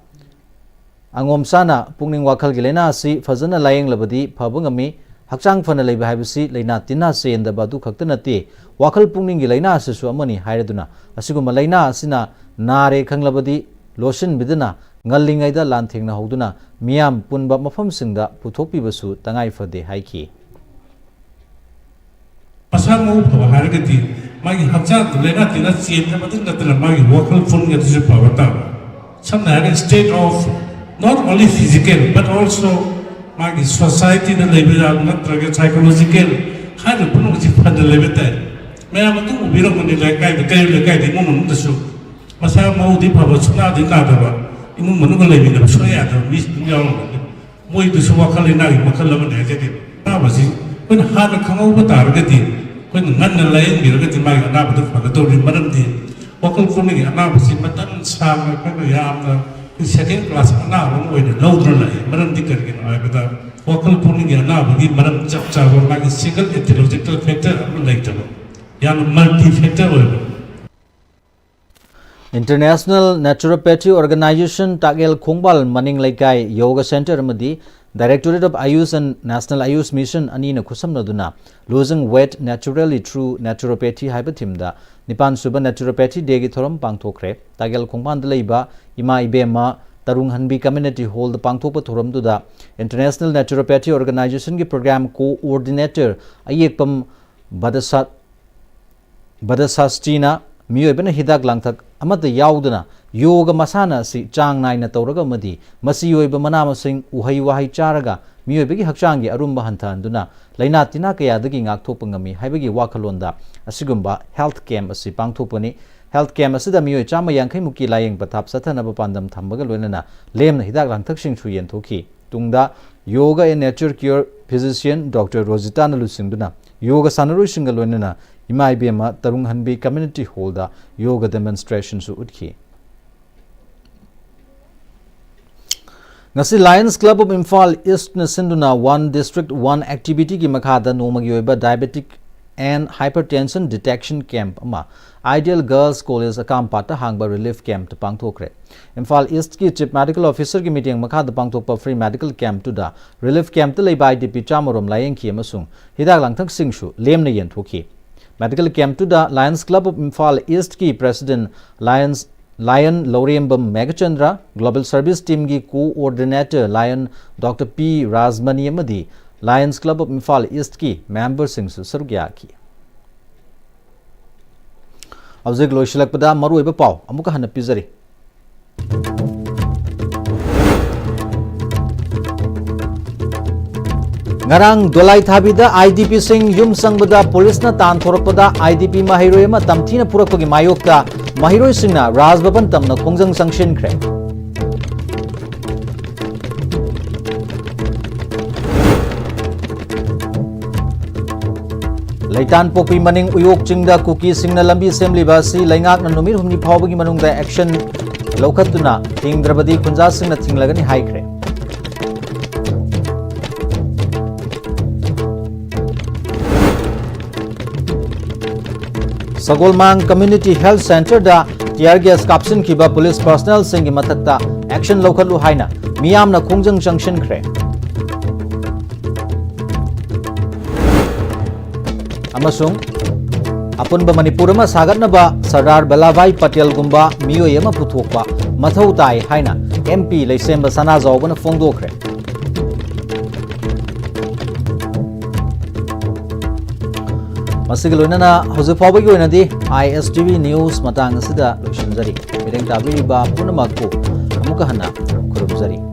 ꯑꯉꯣꯝꯆꯥꯅ ꯄꯨꯛꯅꯤꯡ ꯋꯥꯈꯜꯒꯤ ꯂꯥꯏꯅꯥ ꯑꯁꯤ ꯐꯖꯅ ꯂꯥꯌꯦꯡꯂꯕꯗꯤ ꯐꯕ ꯉꯝꯃꯤ, ꯍꯛꯆꯥꯡ ꯐꯅ ꯂꯩꯕ ꯍꯥꯏꯕꯁꯤ ꯂꯥꯏꯅꯥ ꯇꯤꯟꯅ ꯆꯦꯟꯗꯕ ꯑꯗꯨ ꯈꯛꯇ ꯅꯠꯇꯦ, ꯋꯥꯈꯜ ꯄꯨꯛꯅꯤꯡꯒꯤ ꯂꯥꯏꯅꯥ ꯑꯁꯤꯁꯨ ꯑꯃꯅꯤ ꯍꯥꯏꯔꯗꯨꯅ, ꯑꯁꯤꯒꯨꯝꯕ ꯂꯥꯏꯅꯥ ꯑꯁꯤꯅ ꯅꯥꯔꯦ ꯈꯪꯂꯕꯗꯤ ꯂꯣꯠꯁꯤꯟꯕꯤꯗꯅ ꯉꯜꯂꯤꯉꯩꯗ ꯂꯥꯟꯊꯦꯡꯅꯍꯧꯗꯨꯅ ꯃꯤꯌꯥꯝ ꯄꯨꯟꯕ ꯃꯐꯝꯁꯤꯡꯗ ꯄꯨꯊꯣꯛꯄꯤꯕꯁꯨ ꯇꯉꯥꯏ ꯐꯗꯦ ꯍꯥꯏꯈꯤ꯫ ꯃꯁꯥ ꯃꯎ ꯐꯕ ꯍꯥꯏꯔꯒꯗꯤ ꯃꯥꯒꯤ ꯍꯛꯆꯥꯡꯗ ꯂꯥꯏꯅꯥ ꯇꯤꯟꯅꯥ ꯆꯦꯟꯕ ꯈꯛꯇꯪ ꯅꯠꯇꯅ ꯃꯥꯒꯤ ꯋꯥꯈꯜ ꯄꯨꯛꯅꯤꯡ ꯑꯗꯨꯁꯨ ꯐꯕ ꯇꯥꯕ꯫ ꯁꯝꯅ ꯍꯥꯏꯔꯒ state of not only physical but also ꯃꯥꯒꯤ societyꯗ ꯂꯩꯕ ꯌꯥꯕ ꯅꯠꯇ꯭ꯔꯒ psychological ꯍꯥꯏꯔꯤꯕ ꯄꯨꯝꯅꯃꯛꯁꯤ ꯐꯅ ꯂꯩꯕ ꯇꯥꯏ꯫ ꯃꯌꯥꯝ ꯑꯗꯨꯝ ꯎꯕꯤꯔꯝꯒꯅꯤ, ꯂꯩꯀꯥꯏꯗ, ꯀꯩꯔꯣꯜ ꯂꯩꯀꯥꯏꯗ, ꯏꯃꯨꯡ ꯃꯅꯨꯡꯗꯁꯨ ꯃꯁꯥ ꯃꯎꯗꯤ ꯐꯕ, ꯁꯨꯡꯅꯥꯗꯤ ꯅꯥꯗꯕ, ꯏꯃꯨꯡ ꯃꯅꯨꯡꯒ ꯂꯩꯃꯤꯟꯅꯕ ꯁꯨꯡꯌꯥ ꯌꯥꯗꯕ ꯃꯤꯁꯨ ꯑꯗꯨꯝ ꯌꯥꯎꯔꯝꯒꯅꯤ꯫ ꯃꯣꯏꯗꯨꯁꯨ ꯋꯥꯈꯜ ꯂꯩꯅꯥꯒꯤ ꯃꯈꯜ ꯑꯃꯅꯤ ꯍꯥꯏꯖꯒꯦ꯫ ꯑꯅꯥꯕꯁꯤ ꯑꯩꯈꯣꯏꯅ ꯍꯥꯟꯅ ꯈꯪꯍꯧꯕ ꯇꯥꯔꯒꯗꯤ, ꯑꯩꯈꯣꯏꯅ ꯉꯟꯅ ꯂꯥꯌꯦꯡꯕꯤꯔꯒꯗꯤ ꯃꯥꯒꯤ ꯑꯅꯥꯕꯗꯨ ꯐꯒꯗꯧꯔꯤ꯫ ꯃꯔꯝꯗꯤ ꯋꯥꯈꯜ ꯄꯨꯛꯅꯤꯡꯒꯤ ꯑꯅꯥꯕꯁꯤ ꯃꯇꯝ ꯁꯥꯡꯅ ꯑꯩꯈꯣꯏꯅ ꯌꯥꯝꯅ second class ꯑꯅꯥꯕ ꯑꯃ ꯑꯣꯏꯅ ꯂꯧꯗꯨꯅ ꯂꯥꯛꯏ꯫ ꯃꯔꯝꯗꯤ ꯀꯔꯤꯒꯤꯅꯣ ꯍꯥꯏꯕꯗ, ꯋꯥꯈꯜ ꯄꯨꯛꯅꯤꯡꯒꯤ ꯑꯅꯥꯕꯒꯤ ꯃꯔꯝ ꯆꯞ ꯆꯥꯕ ꯃꯥꯒꯤ single etiological factor ꯑꯃ ꯂꯩꯇꯕ, ꯌꯥꯝꯅ multi factor ꯑꯣꯏꯕ꯫ International Naturopathy Organization ꯇꯥꯛꯌꯦꯜ ꯈꯣꯡꯕꯥꯜ ꯃꯅꯤꯡ ꯂꯩꯀꯥꯏ ꯌꯣꯒ ꯁꯦꯟꯇꯔ ꯑꯃꯗꯤ Directorate of Ayush and National Ayush Mission ꯑꯅꯤꯅ ꯈꯨꯠꯁꯝꯅꯗꯨꯅ Losing Weight Naturally Through Naturopathy ꯍꯥꯏꯕ ꯊꯤꯝꯗ ꯅꯤꯄꯥꯟ ꯁꯨꯕ Naturopathy Dayꯒꯤ ꯊꯧꯔꯝ ꯄꯥꯡꯊꯣꯛꯈ꯭ꯔꯦ꯫ ꯇꯥꯛꯌꯦꯜ ꯈꯣꯡꯕꯥꯜꯗ ꯂꯩꯕ ꯏꯃꯥ ꯏꯕꯦꯝꯃ ꯇꯔꯨꯡꯍꯟꯕꯤ Community Hallꯗ ꯄꯥꯡꯊꯣꯛꯄ ꯊꯧꯔꯝꯗꯨꯗ International Naturopathy Organizationꯒꯤ Program Coordinator ꯑꯌꯦꯛꯄꯝ ꯕꯗꯁꯥ ꯕꯗꯁꯥꯁꯇꯤꯅ ꯃꯤꯑꯣꯏꯕꯅ ꯍꯤꯗꯥꯛ ꯂꯥꯡꯊꯛ ꯑꯃꯠꯇ ꯌꯥꯎꯗꯅ ꯌꯣꯒ ꯃꯁꯥꯟꯅ ꯑꯁꯤ ꯆꯥꯡ ꯅꯥꯏꯅ ꯇꯧꯔꯒ ꯑꯃꯗꯤ ꯃꯆꯤ ꯑꯣꯏꯕ ꯃꯅꯥ ꯃꯁꯤꯡ, ꯎꯍꯩ ꯋꯥꯍꯩ ꯆꯥꯔꯒ ꯃꯤꯑꯣꯏꯕꯒꯤ ꯍꯛꯆꯥꯡꯒꯤ ꯑꯔꯨꯝꯕ ꯍꯟꯊꯍꯟꯗꯨꯅ ꯂꯥꯏꯅꯥ ꯇꯤꯟꯅꯥ ꯀꯌꯥꯗꯒꯤ ꯉꯥꯛꯊꯣꯛꯄ ꯉꯝꯃꯤ ꯍꯥꯏꯕꯒꯤ ꯋꯥꯈꯜꯂꯣꯟꯗ ꯑꯁꯤꯒꯨꯝꯕ health camp ꯑꯁꯤ ꯄꯥꯡꯊꯣꯛꯄꯅꯤ꯫ Health camp ꯑꯁꯤꯗ ꯃꯤꯑꯣꯏ ꯆꯥꯝꯃ ꯌꯥꯡꯈꯩ ꯃꯨꯛꯀꯤ ꯂꯥꯌꯦꯡ ꯄꯊꯥꯞ ꯆꯠꯊꯅꯕ ꯄꯥꯟꯗꯝ ꯊꯝꯕꯒ ꯂꯣꯏꯅꯅ ꯂꯦꯝꯅ ꯍꯤꯗꯥꯛ ꯂꯥꯡꯊꯛꯁꯤꯡꯁꯨ ꯌꯦꯟꯊꯣꯛꯈꯤ꯫ ꯇꯨꯡꯗ Yoga and Nature Cure physician Doctor ꯔꯣꯖꯤꯇꯥꯅ ꯂꯨꯆꯤꯡꯗꯨꯅ ꯌꯣꯒ ꯁꯥꯟꯅꯔꯣꯏꯁꯤꯡꯒ ꯂꯣꯏꯅꯅ ꯏꯃꯥ ꯏꯕꯦꯝꯃ ꯇꯔꯨꯡꯍꯟꯕꯤ Community Hallꯗ ꯌꯣꯒ demonstrationꯁꯨ ꯎꯠꯈꯤ꯫ ꯉꯁꯤ Lions Club of Imphal Eastꯅ ꯁꯤꯟꯗꯨꯅ One District One Activityꯒꯤ ꯃꯈꯥꯗ ꯅꯣꯡꯃꯒꯤ ꯑꯣꯏꯕ Diabetic and Hypertension Detection Camp ꯑꯃ Ideal Girls College ꯑꯀꯥꯝꯄꯥꯠꯇ ꯍꯥꯡꯕ Relief Campꯇ ꯄꯥꯡꯊꯣꯛꯈ꯭ꯔꯦ꯫ ꯏꯝꯐꯥꯜ Eastꯀꯤ Chief Medical Officerꯒꯤ ꯃꯤꯠꯌꯦꯡ ꯃꯈꯥꯗ ꯄꯥꯡꯊꯣꯛꯄ Free Medical Campꯇꯨꯗ Relief Campꯇ ꯂꯩꯕ IDP ꯆꯥꯝꯃꯔꯣꯝ ꯂꯥꯌꯦꯡꯈꯤ ꯑꯃꯁꯨꯡ ꯍꯤꯗꯥꯛ ꯂꯥꯡꯊꯛꯁꯤꯡꯁꯨ ꯂꯦꯝꯅ ꯌꯦꯟꯊꯣꯛꯈꯤ꯫ Medical Campꯇꯨꯗ Lions Club of Imphal Eastꯀꯤ President Lions Lion Laurembam Meghachandra, Global Service Teamꯒꯤ Coordinator Lion Doctor P Rajmani ꯑꯃꯗꯤ Lions Club of Imphal Eastꯀꯤ memberꯁꯤꯡꯁꯨ ꯁꯔꯨꯛ ꯌꯥꯈꯤ꯫ ꯍꯧꯖꯤꯛ ꯂꯣꯏꯁꯤꯜꯂꯛꯄꯗ ꯃꯔꯨꯑꯣꯏꯕ ꯄꯥꯎ ꯑꯃꯨꯛꯀ ꯍꯟꯅ ꯄꯤꯖꯔꯤ꯫ ꯉꯔꯥꯡ ꯗꯣꯂꯥꯏꯊꯥꯕꯤꯗ IDPꯁꯤꯡ ꯌꯨꯝ ꯆꯪꯕꯗ ꯄꯨꯂꯤꯁꯅ ꯇꯥꯟꯊꯣꯔꯛꯄꯗ IDP ꯃꯍꯩꯔꯣꯏ ꯑꯃ ꯇꯝꯊꯤꯅ ꯐꯨꯔꯛꯄꯒꯤ ꯃꯥꯌꯣꯛꯇ ꯃꯍꯩꯔꯣꯏꯁꯤꯡꯅ ꯔꯥꯖ ꯚꯕꯟ ꯇꯝꯅ ꯈꯣꯡꯖꯪ ꯆꯪꯁꯤꯟꯈ꯭ꯔꯦ꯫ ꯂꯩꯇꯥꯟꯄꯣꯛꯄꯤ ꯃꯅꯤꯡ ꯎꯌꯣꯛ ꯆꯤꯡꯗ ꯀꯨꯀꯤꯁꯤꯡꯅ ꯂꯝꯕꯤ ꯁꯦꯝꯂꯤꯕ ꯑꯁꯤ ꯂꯩꯉꯥꯛꯅ ꯅꯨꯃꯤꯠ ꯍꯨꯝꯅꯤ ꯐꯥꯎꯕꯒꯤ ꯃꯅꯨꯡꯗ action ꯂꯧꯈꯠꯇꯨꯅ ꯊꯤꯡꯗ꯭ꯔꯕꯗꯤ ꯈꯨꯟꯖꯥꯁꯤꯡꯅ ꯊꯤꯡꯂꯒꯅꯤ ꯍꯥꯏꯈ꯭ꯔꯦ꯫ ꯁꯒꯣꯜꯃꯥꯡ Community Health Centreꯗ tear gas ꯀꯥꯞꯁꯤꯟꯈꯤꯕ ꯄꯨꯂꯤꯁ personnelꯁꯤꯡꯒꯤ ꯃꯊꯛꯇ action ꯂꯧꯈꯠꯂꯨ ꯍꯥꯏꯅ ꯃꯤꯌꯥꯝꯅ ꯈꯣꯡꯖꯪ ꯆꯪꯁꯤꯟꯈ꯭ꯔꯦ꯫ ꯑꯃꯁꯨꯡ ꯑꯄꯨꯟꯕ ꯃꯅꯤꯄꯨꯔ ꯑꯃ ꯁꯥꯒꯠꯅꯕ ꯁꯔꯗꯥꯔ ꯚꯜꯂꯚꯚꯥꯏ ꯄꯇꯦꯜꯒꯨꯝꯕ ꯃꯤꯑꯣꯏ ꯑꯃ ꯄꯨꯊꯣꯛꯄ ꯃꯊꯧ ꯇꯥꯏ ꯍꯥꯏꯅ MP ꯂꯩꯁꯦꯝꯕ ꯁꯅꯥꯖꯥꯎꯕꯅ ꯐꯣꯡꯗꯣꯛꯈ꯭ꯔꯦ꯫ ꯃꯁꯤꯒ ꯂꯣꯏꯅꯅ ꯍꯧꯖꯤꯛ ꯐꯥꯎꯕꯒꯤ ꯑꯣꯏꯅꯗꯤ ISTV news ꯃꯇꯥꯡ ꯑꯁꯤꯗ ꯂꯣꯏꯁꯤꯟꯖꯔꯤ꯫ ꯃꯤꯠꯌꯦꯡ ꯇꯥꯕꯤꯔꯤꯕ ꯄꯨꯝꯅꯃꯛꯄꯨ ꯑꯃꯨꯛꯀ ꯍꯟꯅ ꯈꯨꯔꯨꯝꯖꯔꯤ꯫